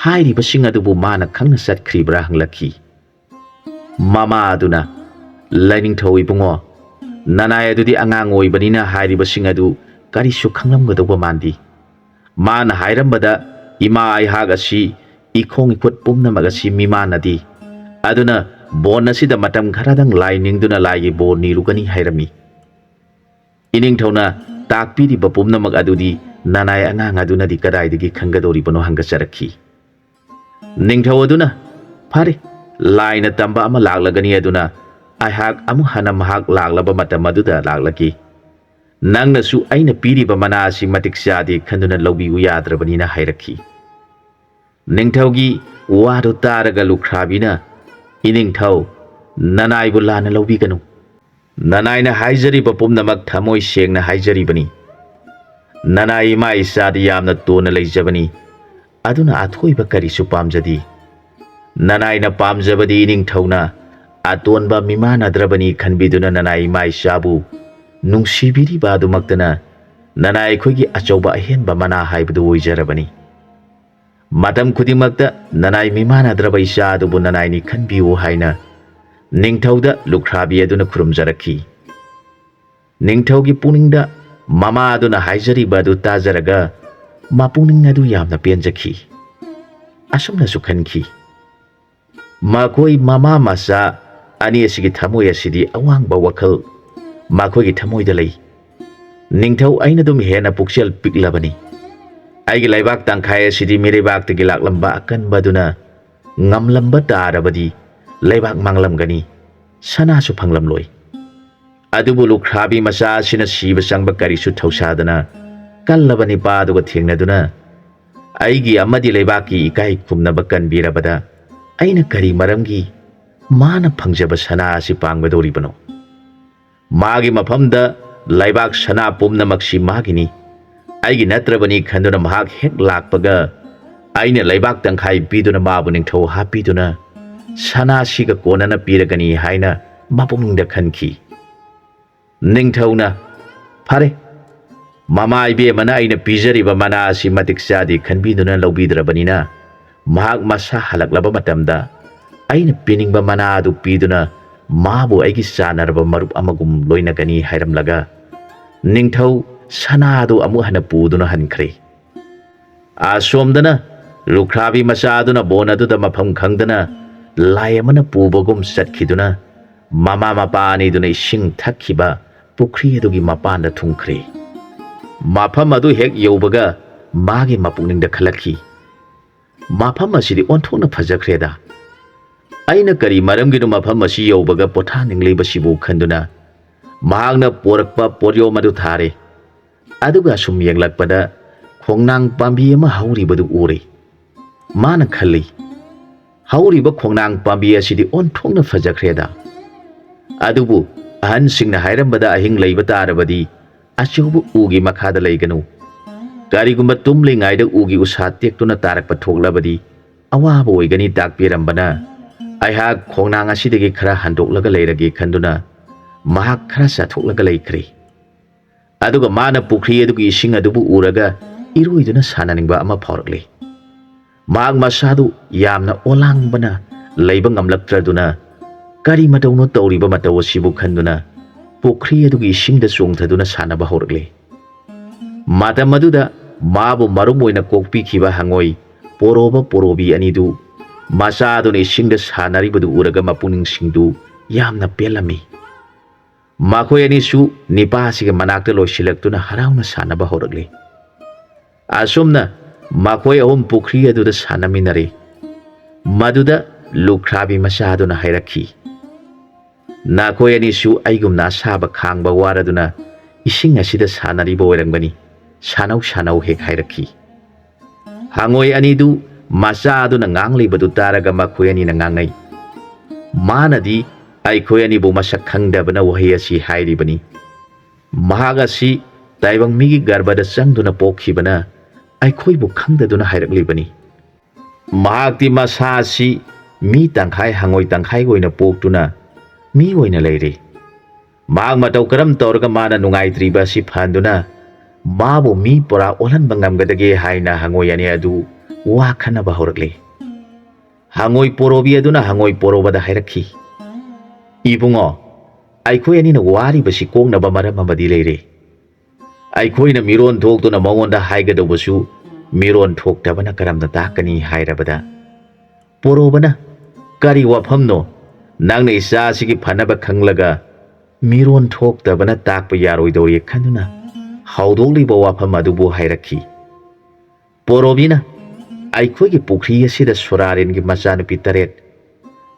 ꯍꯥꯏꯔꯤꯕꯁꯤꯡ ꯑꯗꯨꯕꯨ ꯃꯥꯅ ꯈꯪꯅ ꯆꯠꯈ꯭ꯔꯤꯕ꯭ꯔꯥ?" ꯍꯪꯂꯛꯈꯤ꯫ ꯃꯃꯥ ꯑꯗꯨꯅ, "ꯂꯥꯏꯅꯤꯡꯊꯧ ꯏꯕꯨꯡꯉꯣ, ꯅꯅꯥꯏ ꯑꯗꯨꯗꯤ ꯑꯉꯥꯡ ꯑꯣꯏꯕꯅꯤꯅ ꯍꯥꯏꯔꯤꯕꯁꯤꯡ ꯑꯗꯨ ꯀꯔꯤꯁꯨ ꯈꯪꯂꯝꯒꯗꯧꯕ ꯃꯥꯟꯗꯦ꯫ ꯃꯥꯅ ꯍꯥꯏꯔꯝꯕꯗ ꯏꯃꯥ ꯑꯩꯍꯥꯛ ꯑꯁꯤ ꯏꯈꯣꯡ ꯏꯈꯨꯠ ꯄꯨꯝꯅꯃꯛ ꯑꯁꯤ ꯃꯤꯃꯥꯟꯅꯗꯦ꯫ ꯑꯗꯨꯅ ꯕꯣꯟ ꯑꯁꯤꯗ ꯃꯇꯝ ꯈꯔꯗꯪ ꯂꯥꯏ ꯅꯤꯡꯗꯨꯅ ꯂꯥꯏꯒꯤ ꯕꯣꯔ ꯅꯤꯔꯨꯒꯅꯤ" ꯍꯥꯏꯔꯝꯃꯤ꯫ ꯏꯅꯤꯡꯊꯧꯅ ꯇꯥꯛꯄꯤꯔꯤꯕ ꯄꯨꯝꯅꯃꯛ ꯑꯗꯨꯗꯤ ꯅꯅꯥꯏ ꯑꯉꯥꯡ ꯑꯗꯨꯅꯗꯤ ꯀꯗꯥꯏꯗꯒꯤ ꯈꯪꯒꯗꯧꯔꯤꯕꯅꯣ ꯍꯪꯒꯠꯆꯔꯛꯈꯤ꯫ ꯅꯤꯡꯊꯧ ꯑꯗꯨꯅ, "ꯐꯔꯦ, ꯂꯥꯏꯅ ꯇꯝꯕ ꯑꯃ ꯂꯥꯛꯂꯒꯅꯤ, ꯑꯗꯨꯅ ꯑꯩꯍꯥꯛ ꯑꯃꯨꯛ ꯍꯟꯅ ꯃꯍꯥꯛ ꯂꯥꯛꯂꯕ ꯃꯇꯝ ꯑꯗꯨꯗ ꯂꯥꯛꯂꯒꯦ꯫ ꯅꯪꯅꯁꯨ ꯑꯩꯅ ꯄꯤꯔꯤꯕ ꯃꯅꯥ ꯑꯁꯤ ꯃꯇꯤꯛ ꯆꯥꯗꯦ ꯈꯟꯗꯨꯅ ꯂꯧꯕꯤꯌꯨ ꯌꯥꯗ꯭ꯔꯕꯅꯤꯅ" ꯍꯥꯏꯔꯛꯈꯤ꯫ ꯅꯤꯡꯊꯧꯒꯤ ꯋꯥꯗꯨ ꯇꯥꯔꯒ ꯂꯨꯈ꯭ꯔꯥꯕꯤꯅ, "ꯏꯅꯤꯡꯊꯧ, ꯅꯅꯥꯏꯕꯨ ꯂꯥꯟꯅ ꯂꯧꯕꯤꯒꯅꯨ꯫ ꯅꯅꯥꯏꯅ ꯍꯥꯏꯖꯔꯤꯕ ꯄꯨꯝꯅꯃꯛ ꯊꯃꯣꯏ ꯁꯦꯡꯅ ꯍꯥꯏꯖꯔꯤꯕꯅꯤ꯫ ꯅꯅꯥꯏ ꯏꯃꯥ ꯏꯆꯥꯗꯤ ꯌꯥꯝꯅ ꯇꯣꯟꯅ ꯂꯩꯖꯕꯅꯤ꯫ ꯑꯗꯨꯅ ꯑꯊꯣꯏꯕ ꯀꯔꯤꯁꯨ ꯄꯥꯝꯖꯗꯦ꯫ ꯅꯅꯥꯏꯅ ꯄꯥꯝꯖꯕꯗꯤ ꯏꯅꯤꯡꯊꯧꯅ ꯑꯇꯣꯟꯕ ꯃꯤꯃꯥꯟꯅꯗ꯭ꯔꯕꯅꯤ ꯈꯟꯕꯤꯗꯨꯅ ꯅꯅꯥꯏ ꯏꯃꯥ ꯏꯆꯥꯕꯨ ꯅꯨꯡꯁꯤꯕꯤꯔꯤꯕ ꯑꯗꯨꯃꯛꯇꯅ ꯅꯅꯥꯏ ꯑꯩꯈꯣꯏꯒꯤ ꯑꯆꯧꯕ ꯑꯍꯦꯟꯕ ꯃꯅꯥ ꯍꯥꯏꯕꯗꯨ ꯑꯣꯏꯖꯔꯕꯅꯤ꯫ ꯃꯇꯝ ꯈꯨꯗꯤꯡꯃꯛꯇ ꯅꯅꯥꯏ ꯃꯤꯃꯥꯟꯅꯗ꯭ꯔꯕ ꯏꯆꯥ ꯑꯗꯨꯕꯨ ꯅꯅꯥꯏꯅꯤ ꯈꯟꯕꯤꯌꯨ" ꯍꯥꯏꯅ ꯅꯤꯡꯊꯧꯗ ꯂꯨꯈ꯭ꯔꯥꯕꯤ ꯑꯗꯨꯅ ꯈꯨꯔꯨꯝꯖꯔꯛꯈꯤ꯫ ꯅꯤꯡꯊꯧꯒꯤ ꯄꯨꯛꯅꯤꯡꯗ ꯃꯃꯥ ꯑꯗꯨꯅ ꯍꯥꯏꯖꯔꯤꯕ ꯑꯗꯨ ꯇꯥꯖꯔꯒ ꯃꯄꯨꯛꯅꯤꯡ ꯑꯗꯨ ꯌꯥꯝꯅ ꯄꯦꯟꯖꯈꯤ꯫ ꯑꯁꯨꯝꯅꯁꯨ ꯈꯟꯈꯤ, ꯃꯈꯣꯏ ꯃꯃꯥ ꯃꯆꯥ ꯑꯅꯤ ꯑꯁꯤꯒꯤ ꯊꯃꯣꯏ ꯑꯁꯤꯗꯤ ꯑꯋꯥꯡꯕ ꯋꯥꯈꯜ, ꯃꯈꯣꯏꯒꯤ ꯊꯃꯣꯏꯗ ꯂꯩ꯫ ꯅꯤꯡꯊꯧ, ꯑꯩꯅ ꯑꯗꯨꯝ ꯍꯦꯟꯅ ꯄꯨꯛꯆꯦꯜ ꯄꯤꯛꯂꯕꯅꯤ꯫ ꯑꯩꯒꯤ ꯂꯩꯕꯥꯛ ꯇꯪꯈꯥꯏ ꯑꯁꯤꯗꯤ ꯃꯤꯔꯩꯕꯥꯛꯇꯒꯤ ꯂꯥꯛꯂꯝꯕ ꯑꯀꯟꯕꯗꯨꯅ ꯉꯝꯂꯝꯕ ꯇꯥꯔꯕꯗꯤ ꯂꯩꯕꯥꯛ ꯃꯥꯡꯂꯝꯒꯅꯤ, ꯁꯅꯥꯁꯨ ꯐꯪꯂꯝꯂꯣꯏ꯫ ꯑꯗꯨꯕꯨ ꯂꯨꯈ꯭ꯔꯥꯕꯤ ꯃꯆꯥ ꯑꯁꯤꯅ ꯁꯤꯕ ꯆꯪꯕ ꯀꯔꯤꯁꯨ ꯊꯧꯁꯥꯗꯅ ꯀꯜꯂꯕ ꯅꯤꯄꯥꯗꯨꯒ ꯊꯦꯡꯅꯗꯨꯅ ꯑꯩꯒꯤ ꯑꯃꯗꯤ ꯂꯩꯕꯥꯛꯀꯤ ꯏꯀꯥꯏ ꯈꯨꯝꯅꯕ ꯀꯟꯕꯤꯔꯕꯗ ꯑꯩꯅ ꯀꯔꯤ ꯃꯔꯝꯒꯤ ꯃꯥꯅ ꯐꯪꯖꯕ ꯁꯅꯥ ꯑꯁꯤ ꯄꯥꯝꯒꯗꯧꯔꯤꯕꯅꯣ? ꯃꯥꯒꯤ ꯃꯐꯝꯗ ꯂꯩꯕꯥꯛ ꯁꯅꯥ ꯄꯨꯝꯅꯃꯛꯁꯤ ꯃꯥꯒꯤꯅꯤ꯫ ꯑꯩꯒꯤ ꯅꯠꯇ꯭ꯔꯕꯅꯤ ꯈꯟꯗꯨꯅ ꯃꯍꯥꯛ ꯍꯦꯛ ꯂꯥꯛꯄꯒ ꯑꯩꯅ ꯂꯩꯕꯥꯛ ꯇꯪꯈꯥꯏ ꯄꯤꯗꯨꯅ ꯃꯥꯕꯨ ꯅꯤꯡꯊꯧ ꯍꯥꯞꯄꯤꯗꯨꯅ ꯁꯅꯥꯁꯤꯒ ꯀꯣꯟꯅꯅ ꯄꯤꯔꯒꯅꯤ ꯍꯥꯏꯅ ꯃꯄꯨꯛꯅꯤꯡꯗ ꯈꯟꯈꯤ꯫ ꯅꯤꯡꯊꯧꯅ, "ꯐꯔꯦ, ꯃꯃꯥ ꯏꯕꯦꯝꯃꯅ ꯑꯩꯅ ꯄꯤꯖꯔꯤꯕ ꯃꯅꯥ ꯑꯁꯤ ꯃꯇꯤꯛ ꯆꯥꯗꯦ ꯈꯟꯕꯤꯗꯨꯅ ꯂꯧꯕꯤꯗ꯭ꯔꯕꯅꯤꯅ, ꯃꯍꯥꯛ ꯃꯁꯥ ꯍꯜꯂꯛꯂꯕ ꯃꯇꯝꯗ ꯑꯩꯅ ꯄꯤꯅꯤꯡꯕ ꯃꯅꯥ ꯑꯗꯨ ꯄꯤꯗꯨꯅ ꯃꯥꯕꯨ ꯑꯩꯒꯤ ꯆꯥꯟꯅꯔꯕ ꯃꯔꯨꯞ ꯑꯃꯒꯨꯝ ꯂꯣꯏꯅꯒꯅꯤ" ꯍꯥꯏꯔꯝꯂꯒ ꯅꯤꯡꯊꯧ ꯁꯅꯥ ꯑꯗꯨ ꯑꯃꯨꯛ ꯍꯟꯅ ꯄꯨꯗꯨꯅ ꯍꯟꯈ꯭ꯔꯦ꯫ ꯑꯁꯣꯝꯗꯅ ꯂꯨꯈ꯭ꯔꯥꯕꯤ ꯃꯆꯥ ꯑꯗꯨꯅ ꯕꯣꯟ ꯑꯗꯨꯗ ꯃꯐꯝ ꯈꯪꯗꯅ ꯂꯥꯏ ꯑꯃꯅ ꯄꯨꯕꯒꯨꯝ ꯆꯠꯈꯤꯗꯨꯅ ꯃꯃꯥ ꯃꯄꯥ ꯑꯅꯤꯗꯨꯅ ꯏꯁꯤꯡ ꯊꯛꯈꯤꯕ ꯄꯨꯈ꯭ꯔꯤ ꯑꯗꯨꯒꯤ ꯃꯄꯥꯟꯗ ꯊꯨꯡꯈ꯭ꯔꯦ꯫ ꯃꯐꯝ ꯑꯗꯨ ꯍꯦꯛ ꯌꯧꯕꯒ ꯃꯥꯒꯤ ꯃꯄꯨꯛꯅꯤꯡꯗ ꯈꯜꯂꯛꯈꯤ, "ꯃꯐꯝ ꯑꯁꯤꯗꯤ ꯑꯣꯟꯊꯣꯛꯅ ꯐꯖꯈ꯭ꯔꯦꯗ꯫ ꯑꯩꯅ ꯀꯔꯤ ꯃꯔꯝꯒꯤꯅꯣ ꯃꯐꯝ ꯑꯁꯤ ꯌꯧꯕꯒ ꯄꯣꯊꯥꯅꯤꯡꯂꯤꯕꯁꯤꯕꯨ?" ꯈꯟꯗꯨꯅ ꯃꯍꯥꯛꯅ ꯄꯣꯔꯛꯄ ꯄꯣꯠꯌꯣꯝ ꯑꯗꯨ ꯊꯥꯔꯦ꯫ ꯑꯗꯨꯒ ꯑꯁꯨꯝ ꯌꯦꯡꯂꯛꯄꯗ ꯈꯣꯡꯅꯥꯡ ꯄꯥꯝꯕꯤ ꯑꯃ ꯍꯧꯔꯤꯕꯗꯨ ꯎꯔꯦ꯫ ꯃꯥꯅ ꯈꯜꯂꯤ, "ꯍꯧꯔꯤꯕ ꯈꯣꯡꯅꯥꯡ ꯄꯥꯝꯕꯤ ꯑꯁꯤꯗꯤ ꯑꯣꯟꯊꯣꯛꯅ ꯐꯖꯈ꯭ꯔꯦꯗ꯫ ꯑꯗꯨꯕꯨ ꯑꯍꯟꯁꯤꯡꯅ ꯍꯥꯏꯔꯝꯕꯗ ꯑꯍꯤꯡ ꯂꯩꯕ ꯇꯥꯔꯕꯗꯤ ꯑꯆꯧꯕ ꯎꯒꯤ ꯃꯈꯥꯗ ꯂꯩꯒꯅꯨ꯫ ꯀꯔꯤꯒꯨꯝꯕ ꯇꯨꯝꯂꯤꯉꯩꯗ ꯎꯒꯤ ꯎꯁꯥ ꯇꯦꯛꯇꯨꯅ ꯇꯥꯔꯛꯄ ꯊꯣꯛꯂꯕꯗꯤ ꯑꯋꯥꯕ ꯑꯣꯏꯒꯅꯤ" ꯇꯥꯛꯄꯤꯔꯝꯕꯅ ꯑꯩꯍꯥꯛ ꯈꯣꯡꯅꯥꯡ ꯑꯁꯤꯗꯒꯤ ꯈꯔ ꯍꯟꯗꯣꯛꯂꯒ ꯂꯩꯔꯒꯦ ꯈꯟꯗꯨꯅ ꯃꯍꯥꯛ ꯈꯔ ꯆꯠꯊꯣꯛꯂꯒ ꯂꯩꯈ꯭ꯔꯦ꯫ ꯑꯗꯨꯒ ꯃꯥꯅ ꯄꯨꯈ꯭ꯔꯤ ꯑꯗꯨꯒꯤ ꯏꯁꯤꯡ ꯑꯗꯨꯕꯨ ꯎꯔꯒ ꯏꯔꯣꯏꯗꯨꯅ ꯁꯥꯟꯅꯅꯤꯡꯕ ꯑꯃ ꯐꯥꯎꯔꯛꯂꯦ꯫ ꯃꯍꯥꯛ ꯃꯁꯥꯗꯨ ꯌꯥꯝꯅ ꯑꯣꯂꯥꯡꯕꯅ ꯂꯩꯕ ꯉꯝꯂꯛꯇ꯭ꯔꯗꯨꯅ ꯀꯔꯤ ꯃꯇꯧꯅꯣ ꯇꯧꯔꯤꯕ ꯃꯇꯧ ꯑꯁꯤꯕꯨ ꯈꯟꯗꯨꯅ ꯄꯨꯈ꯭ꯔꯤ ꯑꯗꯨꯒꯤ ꯏꯁꯤꯡꯗ ꯆꯣꯡꯊꯗꯨꯅ ꯁꯥꯟꯅꯕ ꯍꯧꯔꯛꯂꯦ꯫ ꯃꯇꯝ ꯑꯗꯨꯗ ꯃꯥꯕꯨ ꯃꯔꯨꯝ ꯑꯣꯏꯅ ꯀꯣꯛꯄꯤꯈꯤꯕ ꯍꯪꯉꯣꯏ ꯄꯣꯔꯣꯕ ꯄꯣꯔꯣꯕꯤ ꯑꯅꯤꯗꯨ ꯃꯆꯥꯗꯨꯅ ꯏꯁꯤꯡꯗ ꯁꯥꯟꯅꯔꯤꯕꯗꯨ ꯎꯔꯒ ꯃꯄꯨꯛꯅꯤꯡꯁꯤꯡꯗꯨ ꯌꯥꯝꯅ ꯄꯦꯜꯂꯝꯃꯤ꯫ ꯃꯈꯣꯏ ꯑꯅꯤꯁꯨ ꯅꯤꯄꯥꯁꯤꯒꯤ ꯃꯅꯥꯛꯇ ꯂꯣꯏꯁꯤꯜꯂꯛꯇꯨꯅ ꯍꯔꯥꯎꯅ ꯁꯥꯟꯅꯕ ꯍꯧꯔꯛꯂꯤ꯫ ꯑꯁꯨꯝꯅ ꯃꯈꯣꯏ ꯑꯍꯨꯝ ꯄꯨꯈ꯭ꯔꯤ ꯑꯗꯨꯗ ꯁꯥꯟꯅꯃꯤꯟꯅꯔꯦ꯫ ꯃꯗꯨꯗ ꯂꯨꯈ꯭ꯔꯥꯕꯤ ꯃꯆꯥꯗꯨꯅ ꯍꯥꯏꯔꯛꯈꯤ, "ꯅꯈꯣꯏ ꯑꯅꯤꯁꯨ ꯑꯩꯒꯨꯝꯅ ꯑꯁꯥꯕ ꯈꯥꯡꯕ ꯋꯥꯔꯗꯨꯅ ꯏꯁꯤꯡ ꯑꯁꯤꯗ ꯁꯥꯟꯅꯔꯤꯕ ꯑꯣꯏꯔꯝꯒꯅꯤ꯫ ꯁꯥꯟꯅꯧ ꯁꯥꯟꯅꯧ" ꯍꯦꯛ ꯍꯥꯏꯔꯛꯈꯤ꯫ ꯍꯉꯣꯏ ꯑꯅꯤꯗꯨ ꯃꯆꯥ ꯑꯗꯨꯅ ꯉꯥꯡꯂꯤꯕꯗꯨ ꯇꯥꯔꯒ ꯃꯈꯣꯏ ꯑꯅꯤꯅ ꯉꯥꯡꯅꯩ꯫ ꯃꯥꯅꯗꯤ ꯑꯩꯈꯣꯏ ꯑꯅꯤꯕꯨ ꯃꯁꯛ ꯈꯪꯗꯕꯅ ꯋꯥꯍꯩ ꯑꯁꯤ ꯍꯥꯏꯔꯤꯕꯅꯤ꯫ ꯃꯍꯥꯛ ꯑꯁꯤ ꯇꯥꯏꯕꯪ ꯃꯤꯒꯤ ꯒꯔꯚꯗ ꯆꯪꯗꯨꯅ ꯄꯣꯛꯈꯤꯕꯅ ꯑꯩꯈꯣꯏꯕꯨ ꯈꯪꯗꯗꯨꯅ ꯍꯥꯏꯔꯛꯂꯤꯕꯅꯤ꯫ ꯃꯍꯥꯛꯇꯤ ꯃꯁꯥ ꯑꯁꯤ ꯃꯤ ꯇꯪꯈꯥꯏ ꯍꯉꯣꯏ ꯇꯪꯈꯥꯏꯒ ꯑꯣꯏꯅ ꯄꯣꯛꯇꯨꯅ ꯃꯤ ꯑꯣꯏꯅ ꯂꯩꯔꯤ꯫ ꯃꯍꯥꯛ ꯃꯇꯧ ꯀꯔꯝ ꯇꯧꯔꯒ ꯃꯥꯅ ꯅꯨꯡꯉꯥꯏꯇ꯭ꯔꯤꯕ ꯑꯁꯤ ꯐꯍꯟꯗꯨꯅ ꯃꯥꯕꯨ ꯃꯤ ꯄꯨꯔꯥ ꯑꯣꯜꯍꯟꯕ ꯉꯝꯒꯗꯒꯦ ꯍꯥꯏꯅ ꯍꯉꯣꯏ ꯑꯅꯤ ꯑꯗꯨ ꯋꯥ ꯈꯟꯅꯕ ꯍꯧꯔꯛꯂꯤ꯫ ꯍꯉꯣꯏ ꯄꯣꯔꯣꯕꯤ ꯑꯗꯨꯅ ꯍꯉꯣꯏ ꯄꯣꯔꯣꯕꯗ ꯍꯥꯏꯔꯛꯈꯤ, "ꯏꯕꯨꯡꯉꯣ, ꯑꯩꯈꯣꯏ ꯑꯅꯤꯅ ꯋꯥꯔꯤꯕꯁꯤ ꯀꯣꯛꯅꯕ ꯃꯔꯝ ꯑꯃꯗꯤ ꯂꯩꯔꯦ꯫ ꯑꯩꯈꯣꯏꯅ ꯃꯤꯔꯣꯟ ꯊꯣꯛꯇꯨꯅ ꯃꯉꯣꯟꯗ ꯍꯥꯏꯒꯗꯧꯕꯁꯨ ꯃꯤꯔꯣꯟ ꯊꯣꯛꯇꯕꯅ ꯀꯔꯝꯅ ꯇꯥꯛꯀꯅꯤ?" ꯍꯥꯏꯔꯕꯗ ꯄꯣꯔꯣꯕꯅ, "ꯀꯔꯤ ꯋꯥꯐꯝꯅꯣ? ꯅꯪꯅ ꯏꯆꯥ ꯑꯁꯤꯒꯤ ꯐꯅꯕ ꯈꯪꯂꯒ ꯃꯤꯔꯣꯟ ꯊꯣꯛꯇꯕꯅ ꯇꯥꯛꯄ ꯌꯥꯔꯣꯏꯗꯧꯔꯤ ꯈꯟꯗꯨꯅ ꯍꯧꯗꯣꯛꯂꯤꯕ ꯋꯥꯐꯝ ꯑꯗꯨꯕꯨ ꯍꯥꯏꯔꯛꯈꯤ꯫" ꯄꯣꯔꯣꯕꯤꯅ, "ꯑꯩꯈꯣꯏꯒꯤ ꯄꯨꯈ꯭ꯔꯤ ꯑꯁꯤꯗ ꯁꯨꯔꯥꯔꯦꯟꯒꯤ ꯃꯆꯥꯅꯨꯄꯤ ꯇꯔꯦꯠ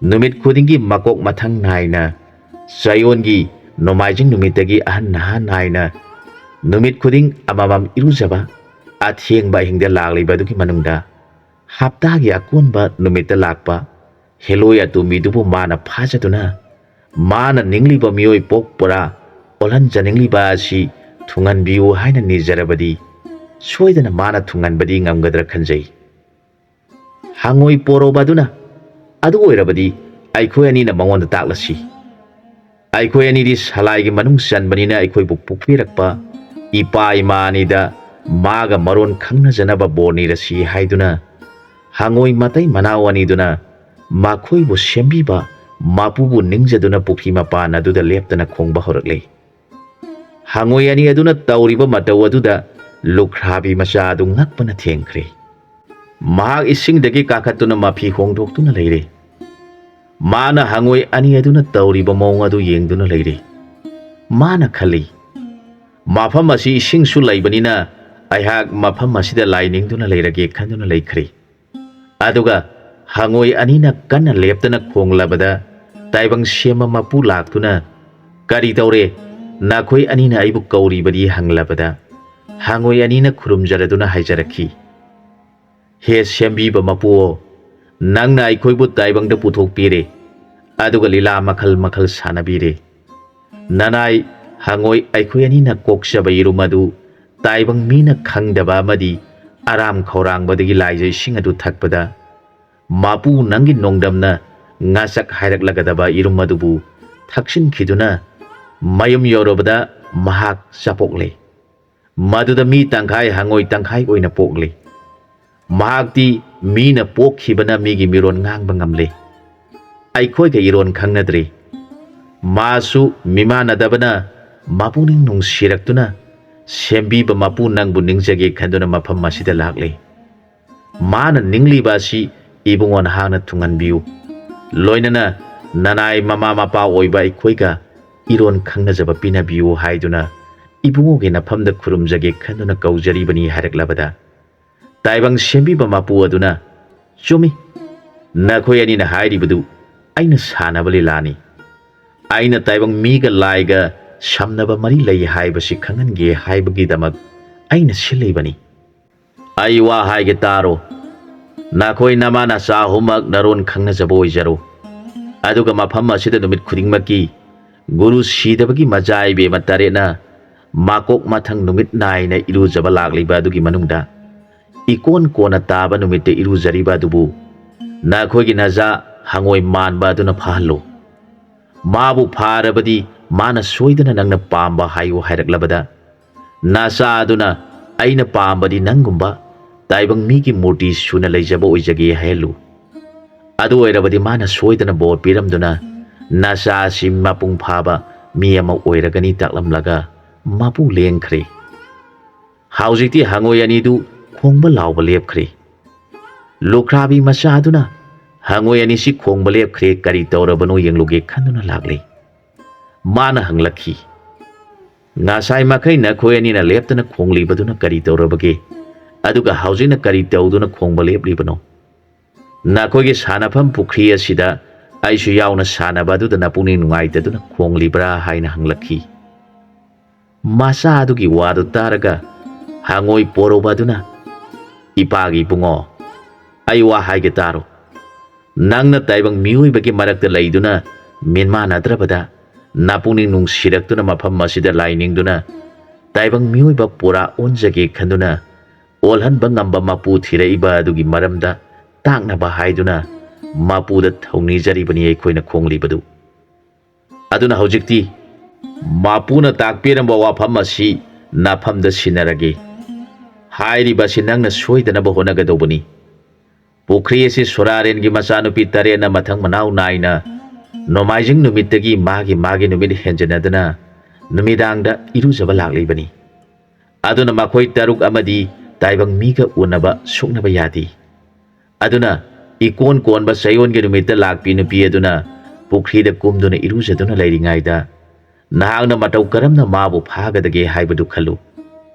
ꯅꯨꯃꯤꯠ ꯈꯨꯗꯤꯡꯒꯤ ꯃꯀꯣꯛ ꯃꯊꯪ ꯅꯥꯏꯅ ꯆꯌꯣꯜꯒꯤ ꯅꯣꯡꯃꯥꯏꯖꯤꯡ ꯅꯨꯃꯤꯠꯇꯒꯤ ꯑꯍꯟ ꯅꯍꯥ ꯅꯥꯏꯅ ꯅꯨꯃꯤꯠ ꯈꯨꯗꯤꯡ ꯑꯃꯃꯝ ꯏꯔꯨꯖꯕ ꯑꯊꯦꯡꯕ ꯑꯍꯤꯡꯗ ꯂꯥꯛꯂꯤꯕ ꯑꯗꯨꯒꯤ ꯃꯅꯨꯡꯗ ꯍꯞꯇꯥꯒꯤ ꯑꯀꯣꯟꯕ ꯅꯨꯃꯤꯠꯇ ꯂꯥꯛꯄ ꯍꯦꯂꯣꯏ ꯑꯇꯣꯝꯕꯤꯗꯨꯕꯨ ꯃꯥꯅ ꯐꯥꯖꯗꯨꯅ ꯃꯥꯅ ꯅꯤꯡꯂꯤꯕ ꯃꯤꯑꯣꯏ ꯄꯣꯛ ꯄꯨꯔꯥ ꯑꯣꯜꯍꯟꯖꯅꯤꯡꯂꯤꯕ ꯑꯁꯤ ꯊꯨꯡꯍꯟꯕꯤꯌꯨ ꯍꯥꯏꯅ ꯅꯤꯖꯔꯕꯗꯤ ꯁꯣꯏꯗꯅ ꯃꯥꯅ ꯊꯨꯡꯍꯟꯕꯗꯤ ꯉꯝꯒꯗ꯭ꯔꯥ ꯈꯟꯖꯩ꯫" ꯍꯉꯣꯏ ꯄꯣꯔꯣꯕ ꯑꯗꯨꯅ, "ꯑꯗꯨ ꯑꯣꯏꯔꯕꯗꯤ ꯑꯩꯈꯣꯏ ꯑꯅꯤꯅ ꯃꯉꯣꯟꯗ ꯇꯥꯛꯂꯁꯤ꯫ ꯑꯩꯈꯣꯏ ꯑꯅꯤꯗꯤ ꯁꯂꯥꯏꯒꯤ ꯃꯅꯨꯡ ꯆꯟꯕꯅꯤꯅ ꯑꯩꯈꯣꯏꯕꯨ ꯄꯣꯛꯄꯤꯔꯛꯄ ꯏꯄꯥ ꯏꯃꯥ ꯑꯅꯤꯗ ꯃꯥꯒ ꯃꯔꯣꯟ ꯈꯪꯅꯖꯅꯕ ꯕꯣꯔ ꯅꯤꯔꯁꯤ" ꯍꯥꯏꯗꯨꯅ ꯍꯉꯣꯏ ꯃꯇꯩ ꯃꯅꯥꯎ ꯑꯅꯤꯗꯨꯅ ꯃꯈꯣꯏꯕꯨ ꯁꯦꯝꯕꯤꯕ ꯃꯄꯨꯕꯨ ꯅꯤꯡꯖꯗꯨꯅ ꯄꯨꯈ꯭ꯔꯤ ꯃꯄꯥꯟ ꯑꯗꯨꯗ ꯂꯦꯞꯇꯅ ꯈꯣꯡꯕ ꯍꯧꯔꯛꯂꯦ꯫ ꯍꯉꯣꯏ ꯑꯅꯤ ꯑꯗꯨꯅ ꯇꯧꯔꯤꯕ ꯃꯇꯧ ꯑꯗꯨꯗ ꯂꯨꯈ꯭ꯔꯥꯕꯤ ꯃꯆꯥ ꯑꯗꯨ ꯉꯛꯄꯅ ꯊꯦꯡꯈ꯭ꯔꯦ꯫ ꯃꯍꯥꯛ ꯏꯁꯤꯡꯗꯒꯤ ꯀꯥꯈꯠꯇꯨꯅ ꯃꯐꯤ ꯍꯣꯡꯗꯣꯛꯇꯨꯅ ꯂꯩꯔꯦ꯫ ꯃꯥꯅ ꯍꯉꯣꯏ ꯑꯅꯤ ꯑꯗꯨꯅ ꯇꯧꯔꯤꯕ ꯃꯑꯣꯡ ꯑꯗꯨ ꯌꯦꯡꯗꯨꯅ ꯂꯩꯔꯦ꯫ ꯃꯥꯅ ꯈꯜꯂꯤ, "ꯃꯐꯝ ꯑꯁꯤ ꯏꯁꯤꯡꯁꯨ ꯂꯩꯕꯅꯤꯅ ꯑꯩꯍꯥꯛ ꯃꯐꯝ ꯑꯁꯤꯗ ꯂꯥꯏ ꯅꯤꯡꯗꯨꯅ ꯂꯩꯔꯒꯦ" ꯈꯟꯗꯨꯅ ꯂꯩꯈ꯭ꯔꯦ꯫ ꯑꯗꯨꯒ ꯍꯉꯣꯏ ꯑꯅꯤꯅ ꯀꯟꯅ ꯂꯦꯞꯇꯅ ꯈꯣꯡꯂꯕꯗ, ꯇꯥꯏꯕꯪ ꯁꯦꯝꯕ ꯃꯄꯨ ꯂꯥꯛꯇꯨꯅ, "ꯀꯔꯤ ꯇꯧꯔꯦ? ꯅꯈꯣꯏ ꯑꯅꯤꯅ ꯑꯩꯕꯨ ꯀꯧꯔꯤꯕꯗꯤ?" ꯍꯪꯂꯕꯗ, ꯍꯉꯣꯏ ꯑꯅꯤꯅ ꯈꯨꯔꯨꯝꯖꯔꯗꯨꯅ ꯍꯥꯏꯖꯔꯛꯈꯤ, "ꯍꯦ ꯁꯦꯝꯕꯤꯕ ꯃꯄꯨꯑꯣ, ꯅꯪꯅ ꯑꯩꯈꯣꯏꯕꯨ ꯇꯥꯏꯕꯪꯗ ꯄꯨꯊꯣꯛꯄꯤꯔꯦ, ꯑꯗꯨꯒ ꯂꯤꯂꯥ ꯃꯈꯜ ꯃꯈꯜ ꯁꯥꯟꯅꯕꯤꯔꯦ꯫ ꯅꯅꯥꯏ ꯍꯉꯣꯏ ꯑꯩꯈꯣꯏ ꯑꯅꯤꯅ ꯀꯣꯛꯆꯕ ꯌꯦꯔꯨꯝ ꯑꯗꯨ ꯇꯥꯏꯕꯪ ꯃꯤꯅ ꯈꯪꯗꯕ ꯑꯃꯗꯤ ꯑꯔꯥꯝ ꯈꯧꯔꯥꯡꯕꯗꯒꯤ ꯂꯥꯏꯖ ꯏꯁꯤꯡ ꯑꯗꯨ ꯊꯛꯄꯗ, ꯃꯄꯨ ꯅꯪꯒꯤ ꯅꯣꯡꯗꯝꯅ ꯉꯥꯆꯛ ꯍꯥꯏꯔꯛꯂꯒꯗꯕ ꯌꯦꯔꯨꯝ ꯑꯗꯨꯕꯨ ꯊꯛꯆꯤꯟꯈꯤꯗꯨꯅ ꯃꯌꯨꯝ ꯌꯧꯔꯕꯗ ꯃꯍꯥꯛ ꯆꯥꯄꯣꯛꯂꯦ꯫ ꯃꯗꯨꯗ ꯃꯤ ꯇꯪꯈꯥꯏ ꯍꯉꯣꯏ ꯇꯪꯈꯥꯏ ꯑꯣꯏꯅ ꯄꯣꯛꯂꯦ꯫ ꯃꯍꯥꯛꯇꯤ ꯃꯤꯅ ꯄꯣꯛꯈꯤꯕꯅ ꯃꯤꯒꯤ ꯃꯤꯔꯣꯟ ꯉꯥꯡꯕ ꯉꯝꯂꯦ꯫ ꯑꯩꯈꯣꯏꯒ ꯏꯔꯣꯟ ꯈꯪꯅꯗ꯭ꯔꯤ꯫ ꯃꯥꯁꯨ ꯃꯤꯃꯥꯟꯅꯗꯕꯅ ꯃꯄꯨꯛꯅꯤꯡ ꯅꯨꯡꯁꯤꯔꯛꯇꯨꯅ, ꯁꯦꯝꯕꯤꯕ ꯃꯄꯨ ꯅꯪꯕꯨ ꯅꯤꯡꯖꯒꯦ ꯈꯟꯗꯨꯅ ꯃꯐꯝ ꯑꯁꯤꯗ ꯂꯥꯛꯂꯦ꯫ ꯃꯥꯅ ꯅꯤꯡꯂꯤꯕ ꯑꯁꯤ ꯏꯕꯨꯡꯉꯣ ꯅꯍꯥꯛꯅ ꯊꯨꯡꯍꯟꯕꯤꯌꯨ꯫ ꯂꯣꯏꯅꯅ ꯅꯅꯥꯏ ꯃꯃꯥ ꯃꯄꯥ ꯑꯣꯏꯕ ꯑꯩꯈꯣꯏꯒ ꯏꯔꯣꯟ ꯈꯪꯅꯖꯕ ꯄꯤꯅꯕꯤꯌꯨ" ꯍꯥꯏꯗꯨꯅ ꯏꯕꯨꯡꯉꯣꯒꯤ ꯅꯐꯝꯗ ꯈꯨꯔꯨꯝꯖꯒꯦ ꯈꯟꯗꯨꯅ ꯀꯧꯖꯔꯤꯕꯅꯤ ꯍꯥꯏꯔꯛꯂꯕꯗ, ꯇꯥꯏꯕꯪ ꯁꯦꯝꯕꯤꯕ ꯃꯄꯨ ꯑꯗꯨꯅ, "ꯆꯨꯝꯃꯤ, ꯅꯈꯣꯏ ꯑꯅꯤꯅ ꯍꯥꯏꯔꯤꯕꯗꯨ ꯑꯩꯅ ꯁꯥꯟꯅꯕ ꯂꯤꯂꯥꯅꯤ꯫ ꯑꯩꯅ ꯇꯥꯏꯕꯪ ꯃꯤꯒ ꯂꯥꯏꯒ ꯁꯝꯅꯕ ꯃꯔꯤ ꯂꯩ ꯍꯥꯏꯕꯁꯤ ꯈꯪꯍꯟꯒꯦ ꯍꯥꯏꯕꯒꯤꯗꯃꯛ ꯑꯩꯅ ꯁꯤꯜꯂꯤꯕꯅꯤ꯫ ꯑꯩ ꯋꯥ ꯍꯥꯏꯒꯦ ꯇꯥꯔꯣ꯫ ꯅꯈꯣꯏ ꯅꯃꯥ ꯅꯆꯥ ꯑꯍꯨꯝꯃꯛ ꯅꯔꯣꯟ ꯈꯪꯅꯖꯕ ꯑꯣꯏꯖꯔꯣ꯫ ꯑꯗꯨꯒ ꯃꯐꯝ ꯑꯁꯤꯗ ꯅꯨꯃꯤꯠ ꯈꯨꯗꯤꯡꯃꯛꯀꯤ ꯒꯨꯔꯨ ꯁꯤꯗꯕꯒꯤ ꯃꯆꯥ ꯏꯕꯦꯝꯃ ꯇꯔꯦꯠꯅ ꯃꯀꯣꯛ ꯃꯊꯪ ꯅꯨꯃꯤꯠ ꯅꯥꯏꯅ ꯏꯔꯨꯖꯕ ꯂꯥꯛꯂꯤꯕ ꯑꯗꯨꯒꯤ ꯃꯅꯨꯡꯗ ꯏꯀꯣꯟ ꯀꯣꯟꯅ ꯇꯥꯕ ꯅꯨꯃꯤꯠꯇ ꯏꯔꯨꯖꯔꯤꯕ ꯑꯗꯨꯕꯨ ꯅꯈꯣꯏꯒꯤ ꯅꯆꯥ ꯍꯉꯣꯏ ꯃꯥꯟꯕ ꯑꯗꯨꯅ ꯐꯥꯍꯜꯂꯨ꯫ ꯃꯥꯕꯨ ꯐꯥꯔꯕꯗꯤ ꯃꯥꯅ ꯁꯣꯏꯗꯅ ꯅꯪꯅ ꯄꯥꯝꯕ ꯍꯥꯏꯌꯨ ꯍꯥꯏꯔꯛꯂꯕꯗ, ꯅꯆꯥ ꯑꯗꯨꯅ, "ꯑꯩꯅ ꯄꯥꯝꯕꯗꯤ ꯅꯪꯒꯨꯝꯕ ꯇꯥꯏꯕꯪ ꯃꯤꯒꯤ ꯃꯨꯔꯇꯤ ꯁꯨꯅ ꯂꯩꯖꯕ ꯑꯣꯏꯖꯒꯦ" ꯍꯥꯏꯍꯜꯂꯨ꯫ ꯑꯗꯨ ꯑꯣꯏꯔꯕꯗꯤ ꯃꯥꯅ ꯁꯣꯏꯗꯅ ꯕꯣꯔ ꯄꯤꯔꯝꯗꯨꯅ ꯅꯆꯥ ꯑꯁꯤ ꯃꯄꯨꯡ ꯐꯥꯕ ꯃꯤ ꯑꯃ ꯑꯣꯏꯔꯒꯅꯤ ꯇꯥꯛꯂꯝꯂꯒ ꯃꯄꯨ ꯂꯦꯡꯈ꯭ꯔꯦ꯫ ꯍꯧꯖꯤꯛꯇꯤ ꯍꯉꯣꯏ ꯑꯅꯤꯗꯨ ꯈꯣꯡꯕ ꯂꯥꯎꯕ ꯂꯦꯞꯈ꯭ꯔꯦ꯫ ꯂꯨꯈ꯭ꯔꯥꯕꯤ ꯃꯆꯥ ꯑꯗꯨꯅ ꯍꯉꯣꯏ ꯑꯅꯤꯁꯤ ꯈꯣꯡꯕ ꯂꯦꯞꯈ꯭ꯔꯦ, ꯀꯔꯤ ꯇꯧꯔꯕꯅꯣ ꯌꯦꯡꯂꯨꯒꯦ ꯈꯟꯗꯨꯅ ꯂꯥꯛꯂꯦ꯫ ꯃꯥꯅ ꯍꯪꯂꯛꯈꯤ, "ꯉꯁꯥꯏ ꯃꯈꯩ ꯅꯈꯣꯏ ꯑꯅꯤꯅ ꯂꯦꯞꯇꯅ ꯈꯣꯡꯂꯤꯕꯗꯨꯅ ꯀꯔꯤ ꯇꯧꯔꯕꯒꯦ? ꯑꯗꯨꯒ ꯍꯧꯖꯤꯛꯅ ꯀꯔꯤ ꯇꯧꯗꯨꯅ ꯈꯣꯡꯕ ꯂꯦꯞꯂꯤꯕꯅꯣ?" "ꯅꯈꯣꯏꯒꯤ ꯁꯥꯟꯅꯐꯝ ꯄꯨꯈ꯭ꯔꯤ ꯑꯁꯤꯗ ꯑꯩꯁꯨ ꯌꯥꯎꯅ ꯁꯥꯟꯅꯕ ꯑꯗꯨꯗ ꯅꯄꯨꯛꯅꯤꯡ ꯅꯨꯡꯉꯥꯏꯇꯗꯨꯅ ꯈꯣꯡꯂꯤꯕ꯭ꯔꯥ?" ꯍꯥꯏꯅ ꯍꯪꯂꯛꯈꯤ꯫ ꯃꯆꯥ ꯑꯗꯨꯒꯤ ꯋꯥꯗꯨ ꯇꯥꯔꯒ ꯍꯉꯣꯏ ꯄꯣꯔꯧꯕ ꯑꯗꯨꯅ, "ꯏꯄꯥꯒꯤ ꯏꯕꯨꯡꯉꯣ, ꯑꯩ ꯋꯥ ꯍꯥꯏꯒꯦ ꯇꯥꯔꯣ꯫ ꯅꯪꯅ ꯇꯥꯏꯕꯪ ꯃꯤꯑꯣꯏꯕꯒꯤ ꯃꯔꯛꯇ ꯂꯩꯗꯨꯅ ꯃꯤꯟꯃꯥꯟꯅꯗ꯭ꯔꯕꯗ ꯅꯄꯨꯛꯅꯤꯡ ꯅꯨꯡꯁꯤꯔꯛꯇꯨꯅ ꯃꯐꯝ ꯑꯁꯤꯗ ꯂꯥꯏ ꯅꯤꯡꯗꯨꯅ ꯇꯥꯏꯕꯪ ꯃꯤꯑꯣꯏꯕ ꯄꯨꯔꯥ ꯑꯣꯟꯖꯒꯦ ꯈꯟꯗꯨꯅ ꯑꯣꯜꯍꯟꯕ ꯉꯝꯕ ꯃꯄꯨ ꯊꯤꯔꯛꯏꯕ ꯑꯗꯨꯒꯤ ꯃꯔꯝꯗ ꯇꯥꯛꯅꯕ ꯍꯥꯏꯗꯨꯅ ꯃꯄꯨꯗ ꯊꯧꯅꯤꯖꯔꯤꯕꯅꯤ ꯑꯩꯈꯣꯏꯅ ꯈꯣꯡꯂꯤꯕꯗꯨ꯫ ꯑꯗꯨꯅ ꯍꯧꯖꯤꯛꯇꯤ ꯃꯄꯨꯅ ꯇꯥꯛꯄꯤꯔꯝꯕ ꯋꯥꯐꯝ ꯑꯁꯤ ꯅꯐꯝꯗ ꯁꯤꯟꯅꯔꯒꯦ꯫ ꯍꯥꯏꯔꯤꯕ ꯑꯁꯤ ꯅꯪꯅ ꯁꯣꯏꯗꯅꯕ ꯍꯣꯠꯅꯒꯗꯧꯕꯅꯤ꯫ ꯄꯨꯈ꯭ꯔꯤ ꯑꯁꯤ ꯁꯣꯔꯥꯔꯦꯟꯒꯤ ꯃꯆꯥꯅꯨꯄꯤ ꯇꯔꯦꯠꯅ ꯃꯊꯪ ꯃꯅꯥꯎ ꯅꯥꯏꯅ ꯅꯣꯡꯃꯥꯏꯖꯤꯡ ꯅꯨꯃꯤꯠꯇꯒꯤ ꯃꯥꯒꯤ ꯃꯥꯒꯤ ꯅꯨꯃꯤꯠ ꯍꯦꯟꯖꯟꯅꯗꯨꯅ ꯅꯨꯃꯤꯗꯥꯡꯗ ꯏꯔꯨꯖꯕ ꯂꯥꯛꯂꯤꯕꯅꯤ꯫ ꯑꯗꯨꯅ ꯃꯈꯣꯏ ꯇꯔꯨꯛ ꯑꯃꯗꯤ ꯇꯥꯏꯕꯪ ꯃꯤꯒ ꯎꯅꯕ ꯁꯣꯛꯅꯕ ꯌꯥꯗꯦ꯫ ꯑꯗꯨꯅ ꯏꯀꯣꯟ ꯀꯣꯟꯕ ꯆꯌꯣꯜꯒꯤ ꯅꯨꯃꯤꯠꯇ ꯂꯥꯛꯄꯤ ꯅꯨꯄꯤ ꯑꯗꯨꯅ ꯄꯨꯈ꯭ꯔꯤꯗ ꯀꯨꯝꯗꯨꯅ ꯏꯔꯨꯖꯗꯨꯅ ꯂꯩꯔꯤꯉꯩꯗ ꯅꯍꯥꯛꯅ ꯃꯇꯧ ꯀꯔꯝꯅ ꯃꯥꯕꯨ ꯐꯥꯒꯗꯒꯦ ꯍꯥꯏꯕꯗꯨ ꯈꯜꯂꯨ꯫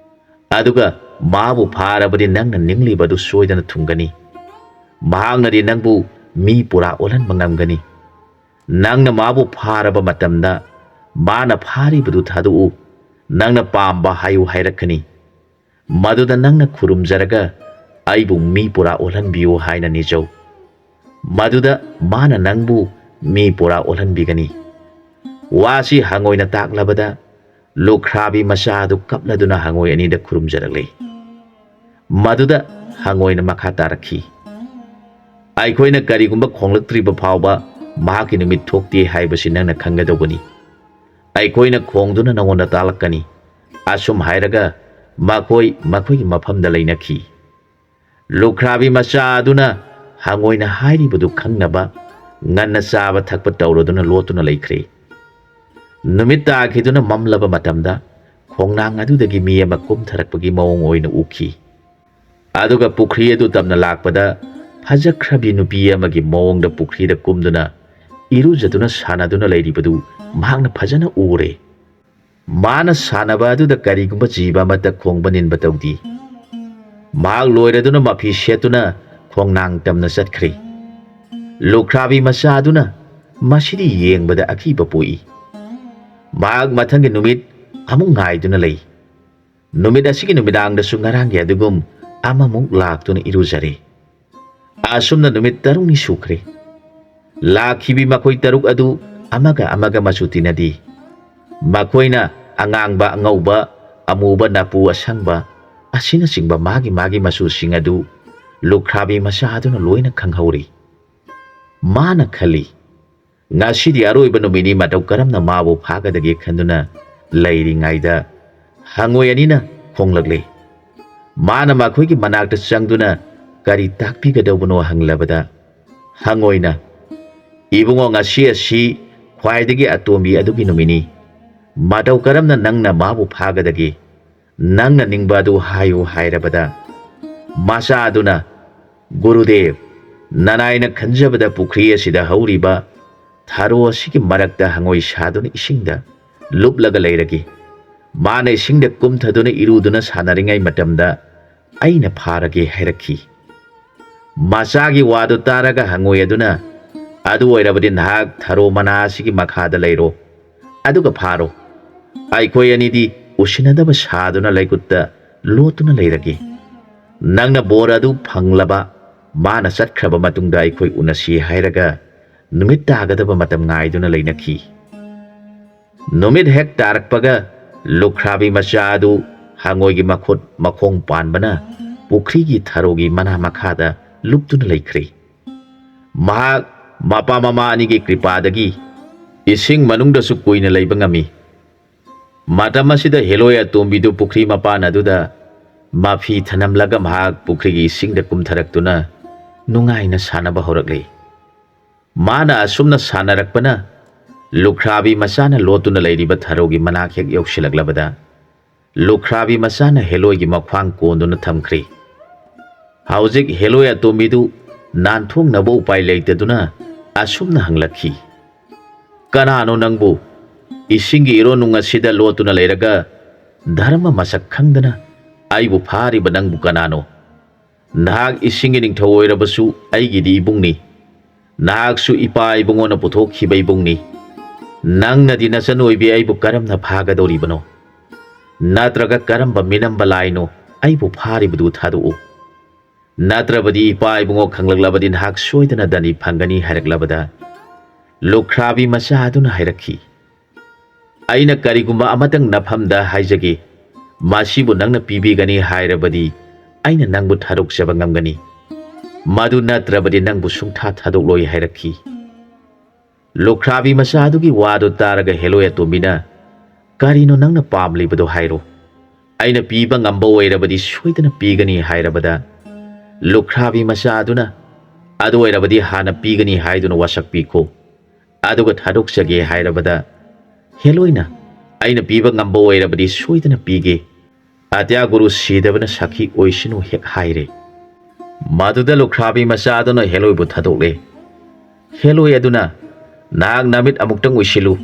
ꯑꯗꯨꯒ ꯃꯥꯕꯨ ꯐꯥꯔꯕꯗꯤ ꯅꯪꯅ ꯅꯤꯡꯂꯤꯕ ꯑꯗꯨ ꯁꯣꯏꯗꯅ ꯊꯨꯡꯒꯅꯤ꯫ ꯃꯍꯥꯛꯅꯗꯤ ꯅꯪꯕꯨ ꯃꯤ ꯄꯨꯔꯥ ꯑꯣꯜꯍꯟꯕ ꯉꯝꯒꯅꯤ꯫ ꯅꯪꯅ ꯃꯥꯕꯨ ꯐꯥꯔꯕ ꯃꯇꯝꯗ ꯃꯥꯅ ꯐꯥꯔꯤꯕꯗꯨ ꯊꯥꯗꯣꯛꯎ, ꯅꯪꯅ ꯄꯥꯝꯕ ꯍꯥꯏꯌꯨ ꯍꯥꯏꯔꯛꯀꯅꯤ꯫ ꯃꯗꯨꯗ ꯅꯪꯅ ꯈꯨꯔꯨꯝꯖꯔꯒ ꯑꯩꯕꯨ ꯃꯤ ꯄꯨꯔꯥ ꯑꯣꯜꯍꯟꯕꯤꯌꯨ ꯍꯥꯏꯅ ꯅꯤꯖꯧ꯫ ꯃꯗꯨꯗ ꯃꯥꯅ ꯅꯪꯕꯨ ꯃꯤ ꯄꯨꯔꯥ ꯑꯣꯜꯍꯟꯕꯤꯒꯅꯤ꯫ ꯋꯥꯁꯤ ꯍꯉꯣꯏꯅ ꯇꯥꯛꯂꯕꯗ ꯂꯨꯈ꯭ꯔꯥꯕꯤ ꯃꯆꯥ ꯑꯗꯨ ꯀꯞꯂꯗꯨꯅ ꯍꯉꯣꯏ ꯑꯅꯤꯗ ꯈꯨꯔꯨꯝꯖꯔꯛꯂꯤ꯫ ꯃꯗꯨꯗ ꯍꯉꯣꯏꯅ ꯃꯈꯥ ꯇꯥꯔꯛꯈꯤ, "ꯑꯩꯈꯣꯏꯅ ꯀꯔꯤꯒꯨꯝꯕ ꯈꯣꯡꯂꯛꯇ꯭ꯔꯤꯕ ꯐꯥꯎꯕ ꯃꯍꯥꯛꯀꯤ ꯅꯨꯃꯤꯠ ꯊꯣꯛꯇꯦ ꯍꯥꯏꯕꯁꯤ ꯅꯪꯅ ꯈꯪꯒꯗꯧꯕꯅꯤ꯫ ꯑꯩꯈꯣꯏꯅ ꯈꯣꯡꯗꯨꯅ ꯅꯉꯣꯟꯗ ꯇꯥꯛꯂꯛꯀꯅꯤ꯫" ꯑꯁꯨꯝ ꯍꯥꯏꯔꯒ ꯃꯈꯣꯏ ꯃꯈꯣꯏꯒꯤ ꯃꯐꯝꯗ ꯂꯩꯅꯈꯤ꯫ ꯂꯨꯈ꯭ꯔꯥꯕꯤ ꯃꯆꯥ ꯑꯗꯨꯅ ꯍꯉꯣꯏꯅ ꯍꯥꯏꯔꯤꯕꯗꯨ ꯈꯪꯅꯕ ꯉꯟꯅ ꯆꯥꯕ ꯊꯛꯄ ꯇꯧꯔꯗꯨꯅ ꯂꯣꯠꯇꯨꯅ ꯂꯩꯈ꯭ꯔꯦ꯫ ꯅꯨꯃꯤꯠ ꯇꯥꯈꯤꯗꯨꯅ ꯃꯝꯂꯕ ꯃꯇꯝꯗ ꯈꯣꯡꯅꯥꯡ ꯑꯗꯨꯗꯒꯤ ꯃꯤ ꯑꯃ ꯀꯨꯝꯊꯔꯛꯄꯒꯤ ꯃꯑꯣꯡ ꯑꯣꯏꯅ ꯎꯈꯤ꯫ ꯑꯗꯨꯒ ꯄꯨꯈ꯭ꯔꯤ ꯑꯗꯨ ꯇꯝꯅ ꯂꯥꯛꯄꯗ ꯐꯖꯈ꯭ꯔꯕꯤ ꯅꯨꯄꯤ ꯑꯃꯒꯤ ꯃꯑꯣꯡꯗ ꯄꯨꯈ꯭ꯔꯤꯗ ꯀꯨꯝꯗꯨꯅ ꯏꯔꯨꯖꯗꯨꯅ ꯁꯥꯟꯅꯗꯨꯅ ꯂꯩꯔꯤꯕꯗꯨ ꯃꯍꯥꯛꯅ ꯐꯖꯅ ꯎꯔꯦ꯫ ꯃꯥꯅ ꯁꯥꯟꯅꯕ ꯑꯗꯨꯗ ꯀꯔꯤꯒꯨꯝꯕ ꯖꯤꯕ ꯑꯃꯠꯇ ꯈꯣꯡꯕ ꯅꯤꯟꯕ ꯇꯧꯗꯦ꯫ ꯃꯍꯥꯛ ꯂꯣꯏꯔꯗꯨꯅ ꯃꯐꯤ ꯁꯦꯠꯇꯨꯅ ꯈꯣꯡꯅꯥꯡ ꯇꯝꯅ ꯆꯠꯈ꯭ꯔꯦ꯫ ꯂꯨꯈ꯭ꯔꯥꯕꯤ ꯃꯆꯥ ꯑꯗꯨꯅ ꯃꯁꯤꯗꯤ ꯌꯦꯡꯕꯗ ꯑꯀꯤꯕ ꯄꯣꯛꯏ꯫ ꯃꯍꯥꯛ ꯃꯊꯪꯒꯤ ꯅꯨꯃꯤꯠ ꯑꯃꯨꯛ ꯉꯥꯏꯗꯨꯅ ꯂꯩ꯫ ꯅꯨꯃꯤꯠ ꯑꯁꯤꯒꯤ ꯅꯨꯃꯤꯗꯥꯡꯗꯁꯨ ꯉꯔꯥꯡꯒꯤ ꯑꯗꯨꯒꯨꯝ ꯑꯃꯃꯨꯛ ꯂꯥꯛꯇꯨꯅ ꯏꯔꯨꯖꯔꯦ꯫ ꯑꯁꯨꯝꯅ ꯅꯨꯃꯤꯠ ꯇꯔꯨꯛꯅꯤ ꯁꯨꯈ꯭ꯔꯦ꯫ ꯂꯥꯛꯈꯤꯕꯤ ꯃꯈꯣꯏ ꯇꯔꯨꯛ ꯑꯗꯨ ꯑꯃꯒ ꯑꯃꯒ ꯃꯆꯨ ꯇꯤꯟꯅꯗꯦ꯫ ꯃꯈꯣꯏꯅ ꯑꯉꯥꯡꯕ, ꯑꯉꯧꯕ, ꯑꯃꯨꯕ, ꯅꯥꯄꯨ ꯑꯁꯪꯕ ꯑꯁꯤꯅꯆꯤꯡꯕ ꯃꯥꯒꯤ ꯃꯥꯒꯤ ꯃꯆꯨꯁꯤꯡ ꯑꯗꯨ ꯂꯨꯈ꯭ꯔꯥꯕꯤ ꯃꯆꯥ ꯑꯗꯨꯅ ꯂꯣꯏꯅ ꯈꯪꯍꯧꯔꯤ꯫ ꯃꯥꯅ ꯈꯜꯂꯤ, "ꯉꯁꯤꯗꯤ ꯑꯔꯣꯏꯕ ꯅꯨꯃꯤꯠꯅꯤ, ꯃꯇꯧ ꯀꯔꯝꯅ ꯃꯥꯕꯨ ꯐꯥꯒꯗꯒꯦ?" ꯈꯟꯗꯨꯅ ꯂꯩꯔꯤꯉꯩꯗ ꯍꯉꯣꯏ ꯑꯅꯤꯅ ꯈꯣꯡꯂꯛꯂꯦ꯫ ꯃꯥꯅ ꯃꯈꯣꯏꯒꯤ ꯃꯅꯥꯛꯇ ꯆꯪꯗꯨꯅ ꯀꯔꯤ ꯇꯥꯛꯄꯤꯒꯗꯧꯕꯅꯣ ꯍꯪꯂꯕꯗ, ꯍꯉꯣꯏꯅ, "ꯏꯕꯨꯡꯉꯣ, ꯉꯁꯤ ꯑꯁꯤ ꯈ꯭ꯋꯥꯏꯗꯒꯤ ꯑꯇꯣꯝꯕꯤ ꯑꯗꯨꯒꯤ ꯅꯨꯃꯤꯠꯅꯤ꯫ ꯃꯇꯧ ꯀꯔꯝꯅ ꯅꯪꯅ ꯃꯥꯕꯨ ꯐꯥꯒꯗꯒꯦ? ꯅꯪꯅ ꯅꯤꯡꯕ ꯑꯗꯨ ꯍꯥꯏꯌꯨ" ꯍꯥꯏꯔꯕꯗ, ꯃꯆꯥ ꯑꯗꯨꯅ, "ꯒꯨꯔꯨꯗꯦꯕ, ꯅꯅꯥꯏꯅ ꯈꯟꯖꯕꯗ ꯄꯨꯈ꯭ꯔꯤ ꯑꯁꯤꯗ ꯍꯧꯔꯤꯕ ꯊꯔꯣ ꯑꯁꯤꯒꯤ ꯃꯔꯛꯇ ꯍꯉꯣꯏ ꯁꯥꯗꯨꯅ ꯏꯁꯤꯡꯗ ꯂꯨꯞꯂꯒ ꯂꯩꯔꯒꯦ꯫ ꯃꯥꯅ ꯏꯁꯤꯡꯗ ꯀꯨꯝꯊꯗꯨꯅ ꯏꯔꯨꯗꯨꯅ ꯁꯥꯟꯅꯔꯤꯉꯩ ꯃꯇꯝꯗ ꯑꯩꯅ ꯐꯥꯔꯒꯦ" ꯍꯥꯏꯔꯛꯈꯤ꯫ ꯃꯆꯥꯒꯤ ꯋꯥꯗꯨ ꯇꯥꯔꯒ ꯍꯉꯣꯏ ꯑꯗꯨꯅ, "ꯑꯗꯨ ꯑꯣꯏꯔꯕꯗꯤ ꯅꯍꯥꯛ ꯊꯔꯣ ꯃꯅꯥ ꯑꯁꯤꯒꯤ ꯃꯈꯥꯗ ꯂꯩꯔꯣ, ꯑꯗꯨꯒ ꯐꯥꯔꯣ꯫ ꯑꯩꯈꯣꯏ ꯑꯅꯤꯗꯤ ꯎꯁꯤꯟꯅꯗꯕ ꯁꯥꯗꯨꯅ ꯂꯩꯀꯨꯠꯇ ꯂꯣꯠꯇꯨꯅ ꯂꯩꯔꯒꯦ꯫ ꯅꯪꯅ ꯕꯣꯔ ꯑꯗꯨ ꯐꯪꯂꯕ, ꯃꯥꯅ ꯆꯠꯈ꯭ꯔꯕ ꯃꯇꯨꯡꯗ ꯑꯩꯈꯣꯏ ꯎꯅꯁꯤ" ꯍꯥꯏꯔꯒ ꯅꯨꯃꯤꯠ ꯇꯥꯒꯗꯕ ꯃꯇꯝ ꯉꯥꯏꯗꯨꯅ ꯂꯩꯅꯈꯤ꯫ ꯅꯨꯃꯤꯠ ꯍꯦꯛ ꯇꯥꯔꯛꯄꯒ ꯂꯨꯈ꯭ꯔꯥꯕꯤ ꯃꯆꯥ ꯑꯗꯨ ꯍꯉꯣꯏꯒꯤ ꯃꯈꯨꯠ ꯃꯈꯣꯡ ꯄꯥꯟꯕꯅ ꯄꯨꯈ꯭ꯔꯤꯒꯤ ꯊꯔꯣꯒꯤ ꯃꯅꯥ ꯃꯈꯥꯗ ꯂꯨꯞꯇꯨꯅ ꯂꯩꯈ꯭ꯔꯦ꯫ ꯃꯍꯥꯛ ꯃꯄꯥ ꯃꯃꯥ ꯑꯅꯤꯒꯤ ꯀ꯭ꯔꯤꯄꯥꯗꯒꯤ ꯏꯁꯤꯡ ꯃꯅꯨꯡꯗꯁꯨ ꯀꯨꯏꯅ ꯂꯩꯕ ꯉꯝꯃꯤ꯫ ꯃꯇꯝ ꯑꯁꯤꯗ ꯍꯦꯂꯣꯏ ꯑꯇꯣꯝꯕꯤꯗꯨ ꯄꯨꯈ꯭ꯔꯤ ꯃꯄꯥꯟ ꯑꯗꯨꯗ ꯃꯐꯤ ꯊꯅꯝꯂꯒ ꯃꯍꯥꯛ ꯄꯨꯈ꯭ꯔꯤꯒꯤ ꯏꯁꯤꯡꯗ ꯀꯨꯝꯊꯔꯛꯇꯨꯅ ꯅꯨꯡꯉꯥꯏꯅ ꯁꯥꯟꯅꯕ ꯍꯧꯔꯛꯂꯦ꯫ ꯃꯥꯅ ꯑꯁꯨꯝꯅ ꯁꯥꯟꯅꯔꯛꯄꯅ ꯂꯨꯈ꯭ꯔꯥꯕꯤ ꯃꯆꯥꯅ ꯂꯣꯠꯇꯨꯅ ꯂꯩꯔꯤꯕ ꯊꯔꯣꯒꯤ ꯃꯅꯥꯛ ꯍꯦꯛ ꯌꯧꯁꯤꯜꯂꯛꯂꯕꯗ ꯂꯨꯈ꯭ꯔꯥꯕꯤ ꯃꯆꯥꯅ ꯍꯦꯂꯣꯏꯒꯤ ꯃꯈ꯭ꯋꯥꯡ ꯀꯣꯟꯗꯨꯅ ꯊꯝꯈ꯭ꯔꯦ꯫ ꯍꯧꯖꯤꯛ ꯍꯦꯂꯣꯏ ꯑꯇꯣꯝꯕꯤꯗꯨ ꯅꯥꯟꯊꯣꯛꯅꯕ ꯎꯄꯥꯏ ꯂꯩꯇꯗꯨꯅ ꯑꯁꯨꯝꯅ ꯍꯪꯂꯛꯈꯤ, "ꯀꯅꯥꯅꯣ ꯅꯪꯕꯨ? ꯏꯁꯤꯡꯒꯤ ꯏꯔꯣꯟꯅꯨꯡ ꯑꯁꯤꯗ ꯂꯣꯠꯇꯨꯅ ꯂꯩꯔꯒ ꯙꯔꯃ ꯃꯁꯛ ꯈꯪꯗꯅ ꯑꯩꯕꯨ ꯐꯥꯔꯤꯕ ꯅꯪꯕꯨ ꯀꯅꯥꯅꯣ? ꯅꯍꯥꯛ ꯏꯁꯤꯡꯒꯤ ꯅꯤꯡꯊꯧ ꯑꯣꯏꯔꯕꯁꯨ ꯑꯩꯒꯤꯗꯤ ꯏꯕꯨꯡꯅꯤ꯫ ꯅꯍꯥꯛꯁꯨ ꯏꯄꯥ ꯏꯕꯨꯡꯉꯣꯅ ꯄꯨꯊꯣꯛꯈꯤꯕ ꯏꯕꯨꯡꯅꯤ꯫ ꯅꯪꯅꯗꯤ ꯅꯆꯟ ꯑꯣꯏꯕꯤ ꯑꯩꯕꯨ ꯀꯔꯝꯅ ꯐꯥꯒꯗꯧꯔꯤꯕꯅꯣ? ꯅꯠꯇ꯭ꯔꯒ ꯀꯔꯝꯕ ꯃꯤꯅꯝꯕ ꯂꯥꯏꯅꯣ ꯑꯩꯕꯨ ꯐꯥꯔꯤꯕꯗꯨ ꯊꯥꯗꯣꯛꯎ꯫ ꯅꯠꯇ꯭ꯔꯕꯗꯤ ꯏꯄꯥ ꯏꯕꯨꯡꯉꯣ ꯈꯪꯂꯛꯂꯕꯗꯤ ꯅꯍꯥꯛ ꯁꯣꯏꯗꯅ ꯗꯟꯗꯤ ꯐꯪꯒꯅꯤ" ꯍꯥꯏꯔꯛꯂꯕꯗ ꯂꯨꯈ꯭ꯔꯥꯕꯤ ꯃꯆꯥ ꯑꯗꯨꯅ ꯍꯥꯏꯔꯛꯈꯤ, "ꯑꯩꯅ ꯀꯔꯤꯒꯨꯝꯕ ꯑꯃꯇꯪ ꯅꯐꯝꯗ ꯍꯥꯏꯖꯒꯦ, ꯃꯁꯤꯕꯨ ꯅꯪꯅ ꯄꯤꯕꯤꯒꯅꯤ ꯍꯥꯏꯔꯕꯗꯤ ꯑꯩꯅ ꯅꯪꯕꯨ ꯊꯥꯗꯣꯛꯆꯕ ꯉꯝꯒꯅꯤ꯫ ꯃꯗꯨ ꯅꯠꯇ꯭ꯔꯕꯗꯤ ꯅꯪꯕꯨ ꯁꯨꯡꯊꯥ ꯊꯥꯗꯣꯛꯂꯣꯏ" ꯍꯥꯏꯔꯛꯈꯤ꯫ ꯂꯨꯈ꯭ꯔꯥꯕꯤ ꯃꯆꯥ ꯑꯗꯨꯒꯤ ꯋꯥꯗꯨ ꯇꯥꯔꯒ ꯍꯦꯂꯣꯏ ꯑꯇꯣꯝꯕꯤꯅ, "ꯀꯔꯤꯅꯣ ꯅꯪꯅ ꯄꯥꯝꯂꯤꯕꯗꯣ ꯍꯥꯏꯔꯣ꯫ ꯑꯩꯅ ꯄꯤꯕ ꯉꯝꯕ ꯑꯣꯏꯔꯕꯗꯤ ꯁꯣꯏꯗꯅ ꯄꯤꯒꯅꯤ" ꯍꯥꯏꯔꯕꯗ ꯂꯨꯈ꯭ꯔꯥꯕꯤ ꯃꯆꯥ ꯑꯗꯨꯅ, "ꯑꯗꯨ ꯑꯣꯏꯔꯕꯗꯤ ꯍꯥꯟꯅ ꯄꯤꯒꯅꯤ ꯍꯥꯏꯗꯨꯅ ꯋꯥꯁꯛ ꯄꯤꯈꯣ꯫ ꯑꯗꯨꯒ ꯊꯥꯗꯣꯛꯆꯒꯦ" ꯍꯥꯏꯔꯕꯗ ꯍꯦꯂꯣꯏꯅ, "ꯑꯩꯅ ꯄꯤꯕ ꯉꯝꯕ ꯑꯣꯏꯔꯕꯗꯤ ꯁꯣꯏꯗꯅ ꯄꯤꯒꯦ꯫ ꯑꯇ꯭ꯌꯥ ꯒꯨꯔꯨ ꯁꯤꯗꯕꯅ ꯁꯥꯈꯤ ꯑꯣꯏꯁꯅꯨ" ꯍꯦꯛ ꯍꯥꯏꯔꯦ꯫ ꯃꯗꯨꯗ ꯂꯨꯈ꯭ꯔꯥꯕꯤ ꯃꯆꯥ ꯑꯗꯨꯅ ꯍꯦꯂꯣꯏꯕꯨ ꯊꯥꯗꯣꯛꯂꯦ꯫ ꯍꯦꯂꯣꯏ ꯑꯗꯨꯅ, "ꯅꯍꯥꯛ ꯅꯃꯤꯠ ꯑꯃꯨꯛꯇꯪ ꯎꯏꯁꯤꯜꯂꯨ꯫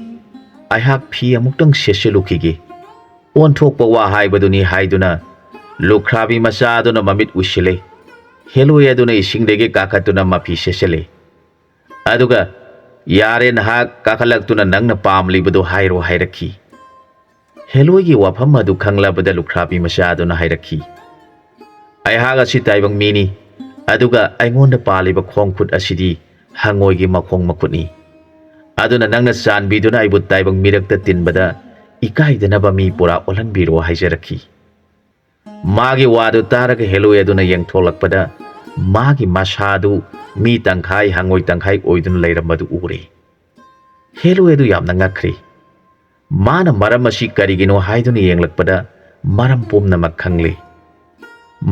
ꯑꯩꯍꯥꯛ ꯐꯤ ꯑꯃꯨꯛꯇꯪ ꯁꯦꯠꯆꯤꯜꯂꯨꯈꯤꯒꯦ꯫ ꯑꯣꯟꯊꯣꯛꯄ ꯋꯥ ꯍꯥꯏꯕꯗꯨꯅꯤ" ꯍꯥꯏꯗꯨꯅ ꯂꯨꯈ꯭ꯔꯥꯕꯤ ꯃꯆꯥ ꯑꯗꯨꯅ ꯃꯃꯤꯠ ꯎꯏꯁꯤꯜꯂꯦ꯫ ꯍꯦꯂꯣꯏ ꯑꯗꯨꯅ ꯏꯁꯤꯡꯗꯒꯤ ꯀꯥꯈꯠꯇꯨꯅ ꯃꯐꯤ ꯁꯦꯠꯆꯤꯜꯂꯦ꯫ ꯑꯗꯨꯒ, "ꯌꯥꯔꯦ, ꯅꯍꯥꯛ ꯀꯥꯈꯠꯂꯛꯇꯨꯅ ꯅꯪꯅ ꯄꯥꯝꯂꯤꯕꯗꯨ ꯍꯥꯏꯔꯣ" ꯍꯥꯏꯔꯛꯈꯤ꯫ ꯍꯦꯂꯣꯏꯒꯤ ꯋꯥꯐꯝ ꯑꯗꯨ ꯈꯪꯂꯕꯗ ꯂꯨꯈ꯭ꯔꯥꯕꯤ ꯃꯆꯥ ꯑꯗꯨꯅ ꯍꯥꯏꯔꯛꯈꯤ, "ꯑꯩꯍꯥꯛ ꯑꯁꯤ ꯇꯥꯏꯕꯪ ꯃꯤꯅꯤ, ꯑꯗꯨꯒ ꯑꯩꯉꯣꯟꯗ ꯄꯥꯜꯂꯤꯕ ꯈꯣꯡ ꯈꯨꯠ ꯑꯁꯤꯗꯤ ꯍꯪꯉꯣꯏꯒꯤ ꯃꯈꯣꯡ ꯃꯈꯨꯠꯅꯤ꯫ ꯑꯗꯨꯅ ꯅꯪꯅ ꯆꯥꯟꯕꯤꯗꯨꯅ ꯑꯩꯕꯨ ꯇꯥꯏꯕꯪ ꯃꯤꯔꯛꯇ ꯇꯤꯟꯕꯗ ꯏꯀꯥꯏꯗꯅꯕ ꯃꯤ ꯄꯨꯔꯥ ꯑꯣꯜꯍꯟꯕꯤꯔꯣ" ꯍꯥꯏꯖꯔꯛꯈꯤ꯫ ꯃꯥꯒꯤ ꯋꯥꯗꯨ ꯇꯥꯔꯒ ꯍꯦꯂꯣꯏ ꯑꯗꯨꯅ ꯌꯦꯡꯊꯣꯛꯂꯛꯄꯗ ꯃꯥꯒꯤ ꯃꯁꯥꯗꯨ ꯃꯤ ꯇꯪꯈꯥꯏ ꯍꯪꯉꯣꯏ ꯇꯪꯈꯥꯏ ꯑꯣꯏꯗꯨꯅ ꯂꯩꯔꯝꯕꯗꯨ ꯎꯔꯦ꯫ ꯍꯦꯂꯣꯏ ꯑꯗꯨ ꯌꯥꯝꯅ ꯉꯛꯈ꯭ꯔꯦ꯫ ꯃꯥꯅ ꯃꯔꯝ ꯑꯁꯤ ꯀꯔꯤꯒꯤꯅꯣ ꯍꯥꯏꯗꯨꯅ ꯌꯦꯡꯂꯛꯄꯗ ꯃꯔꯝ ꯄꯨꯝꯅꯃꯛ ꯈꯪꯂꯦ꯫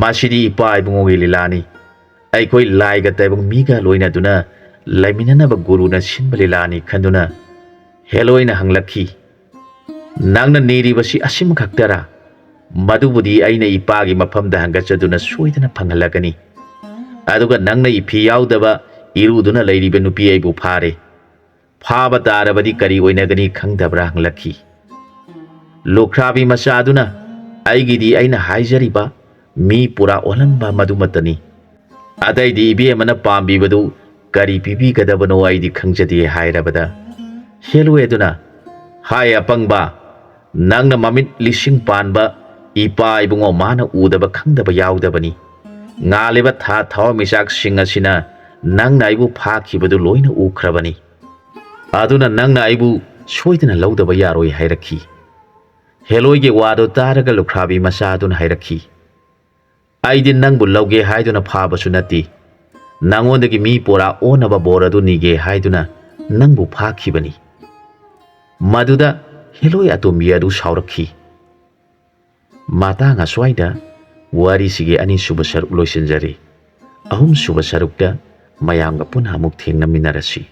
"ꯃꯁꯤꯗꯤ ꯏꯄꯥ ꯏꯕꯨꯡꯉꯣꯒꯤ ꯂꯤꯂꯥꯅꯤ꯫ ꯑꯩꯈꯣꯏ ꯂꯥꯏꯒ ꯇꯥꯏꯕꯪ ꯃꯤꯒ ꯂꯣꯏꯅꯗꯨꯅ ꯂꯩꯃꯤꯟꯅꯅꯕ ꯒꯨꯔꯨꯅ ꯁꯤꯟꯕ ꯂꯤꯂꯥꯅꯤ" ꯈꯟꯗꯨꯅ ꯍꯦꯂꯣꯏꯅ ꯍꯪꯂꯛꯈꯤ, "ꯅꯪꯅ ꯅꯤꯔꯤꯕꯁꯤ ꯑꯁꯤꯃꯈꯛꯇꯔꯥ? "ꯃꯗꯨꯕꯨꯗꯤ ꯑꯩꯅ ꯏꯄꯥꯒꯤ ꯃꯐꯝꯗ ꯍꯪꯒꯠꯆꯗꯨꯅ ꯁꯣꯏꯗꯅ ꯐꯪꯍꯜꯂꯛꯀꯅꯤ꯫ ꯑꯗꯨꯒ ꯅꯪꯅ ꯏꯐꯤ ꯌꯥꯎꯗꯕ ꯏꯔꯨꯗꯨꯅ ꯂꯩꯔꯤꯕ ꯅꯨꯄꯤ ꯑꯩꯕꯨ ꯐꯥꯔꯦ꯫ ꯐꯥꯕ ꯇꯥꯔꯕꯗꯤ ꯀꯔꯤ ꯑꯣꯏꯅꯒꯅꯤ ꯈꯪꯗꯕ꯭ꯔꯥ?" ꯍꯪꯂꯛꯈꯤ꯫ ꯂꯨꯈ꯭ꯔꯥꯕꯤ ꯃꯆꯥꯗꯨꯅ, "ꯑꯩꯒꯤꯗꯤ ꯑꯩꯅ ꯍꯥꯏꯖꯔꯤꯕ ꯃꯤ ꯄꯨꯔꯥ ꯑꯣꯜꯂꯝꯕ ꯃꯗꯨꯃꯛꯇꯅꯤ꯫ ꯑꯇꯩꯗꯤ ꯏꯕꯦꯝꯃꯅ ꯄꯥꯝꯕꯤꯕꯗꯨ ꯀꯔꯤ ꯄꯤꯕꯤꯒꯗꯕꯅꯣ ꯑꯩꯗꯤ ꯈꯪꯖꯗꯦ" ꯍꯥꯏꯔꯕꯗ, ꯍꯦꯂꯣꯏ ꯑꯗꯨꯅ, "ꯍꯥꯏ ꯑꯄꯪꯕ, ꯅꯪꯅ ꯃꯃꯤꯠ ꯂꯤꯁꯤꯡ ꯄꯥꯟꯕ ꯏꯄꯥ ꯏꯕꯨꯡꯉꯣ ꯃꯥꯅ ꯎꯗꯕ ꯈꯪꯗꯕ ꯌꯥꯎꯗꯕꯅꯤ꯫ ꯉꯥꯜꯂꯤꯕ ꯊꯥ ꯊꯋꯥꯟꯃꯤꯆꯥꯛꯁꯤꯡ ꯑꯁꯤꯅ ꯅꯪꯅ ꯑꯩꯕꯨ ꯐꯥꯈꯤꯕꯗꯨ ꯂꯣꯏꯅ ꯎꯈ꯭ꯔꯕꯅꯤ꯫ ꯑꯗꯨꯅ ꯅꯪꯅ ꯑꯩꯕꯨ ꯁꯣꯏꯗꯅ ꯂꯧꯗꯕ ꯌꯥꯔꯣꯏ" ꯍꯥꯏꯔꯛꯈꯤ꯫ ꯍꯦꯂꯣꯏꯒꯤ ꯋꯥꯗꯨ ꯇꯥꯔꯒ ꯂꯨꯈ꯭ꯔꯥꯕꯤ ꯃꯆꯥ ꯑꯗꯨꯅ ꯍꯥꯏꯔꯛꯈꯤ, "ꯑꯩꯗꯤ ꯅꯪꯕꯨ ꯂꯧꯒꯦ ꯍꯥꯏꯗꯨꯅ ꯐꯥꯕꯁꯨ ꯅꯠꯇꯦ꯫ ꯅꯪꯉꯣꯟꯗꯒꯤ ꯃꯤ ꯄꯨꯔꯥ ꯑꯣꯟꯅꯕ ꯕꯣꯔ ꯑꯗꯨ ꯅꯤꯒꯦ ꯍꯥꯏꯗꯨꯅ ꯅꯪꯕꯨ ꯐꯥꯈꯤꯕꯅꯤ"꯫ ꯃꯗꯨꯗ ꯍꯦꯂꯣꯏ ꯑꯇꯣꯝꯕꯤ ꯑꯗꯨ ꯁꯥꯎꯔꯛꯈꯤ꯫ ꯃꯇꯥꯡ ꯑꯁ꯭ꯋꯥꯏꯗ ꯋꯥꯔꯤꯁꯤꯒꯤ ꯑꯅꯤꯁꯨꯕ ꯁꯔꯨꯛ ꯂꯣꯏꯁꯤꯟꯖꯔꯤ꯫ ꯑꯍꯨꯝꯁꯨꯕ ꯁꯔꯨꯛꯇ ꯃꯌꯥꯝꯒ ꯄꯨꯟꯅ ꯑꯃꯨꯛ ꯊꯦꯡꯅꯃꯤꯟꯅꯔꯁꯤ꯫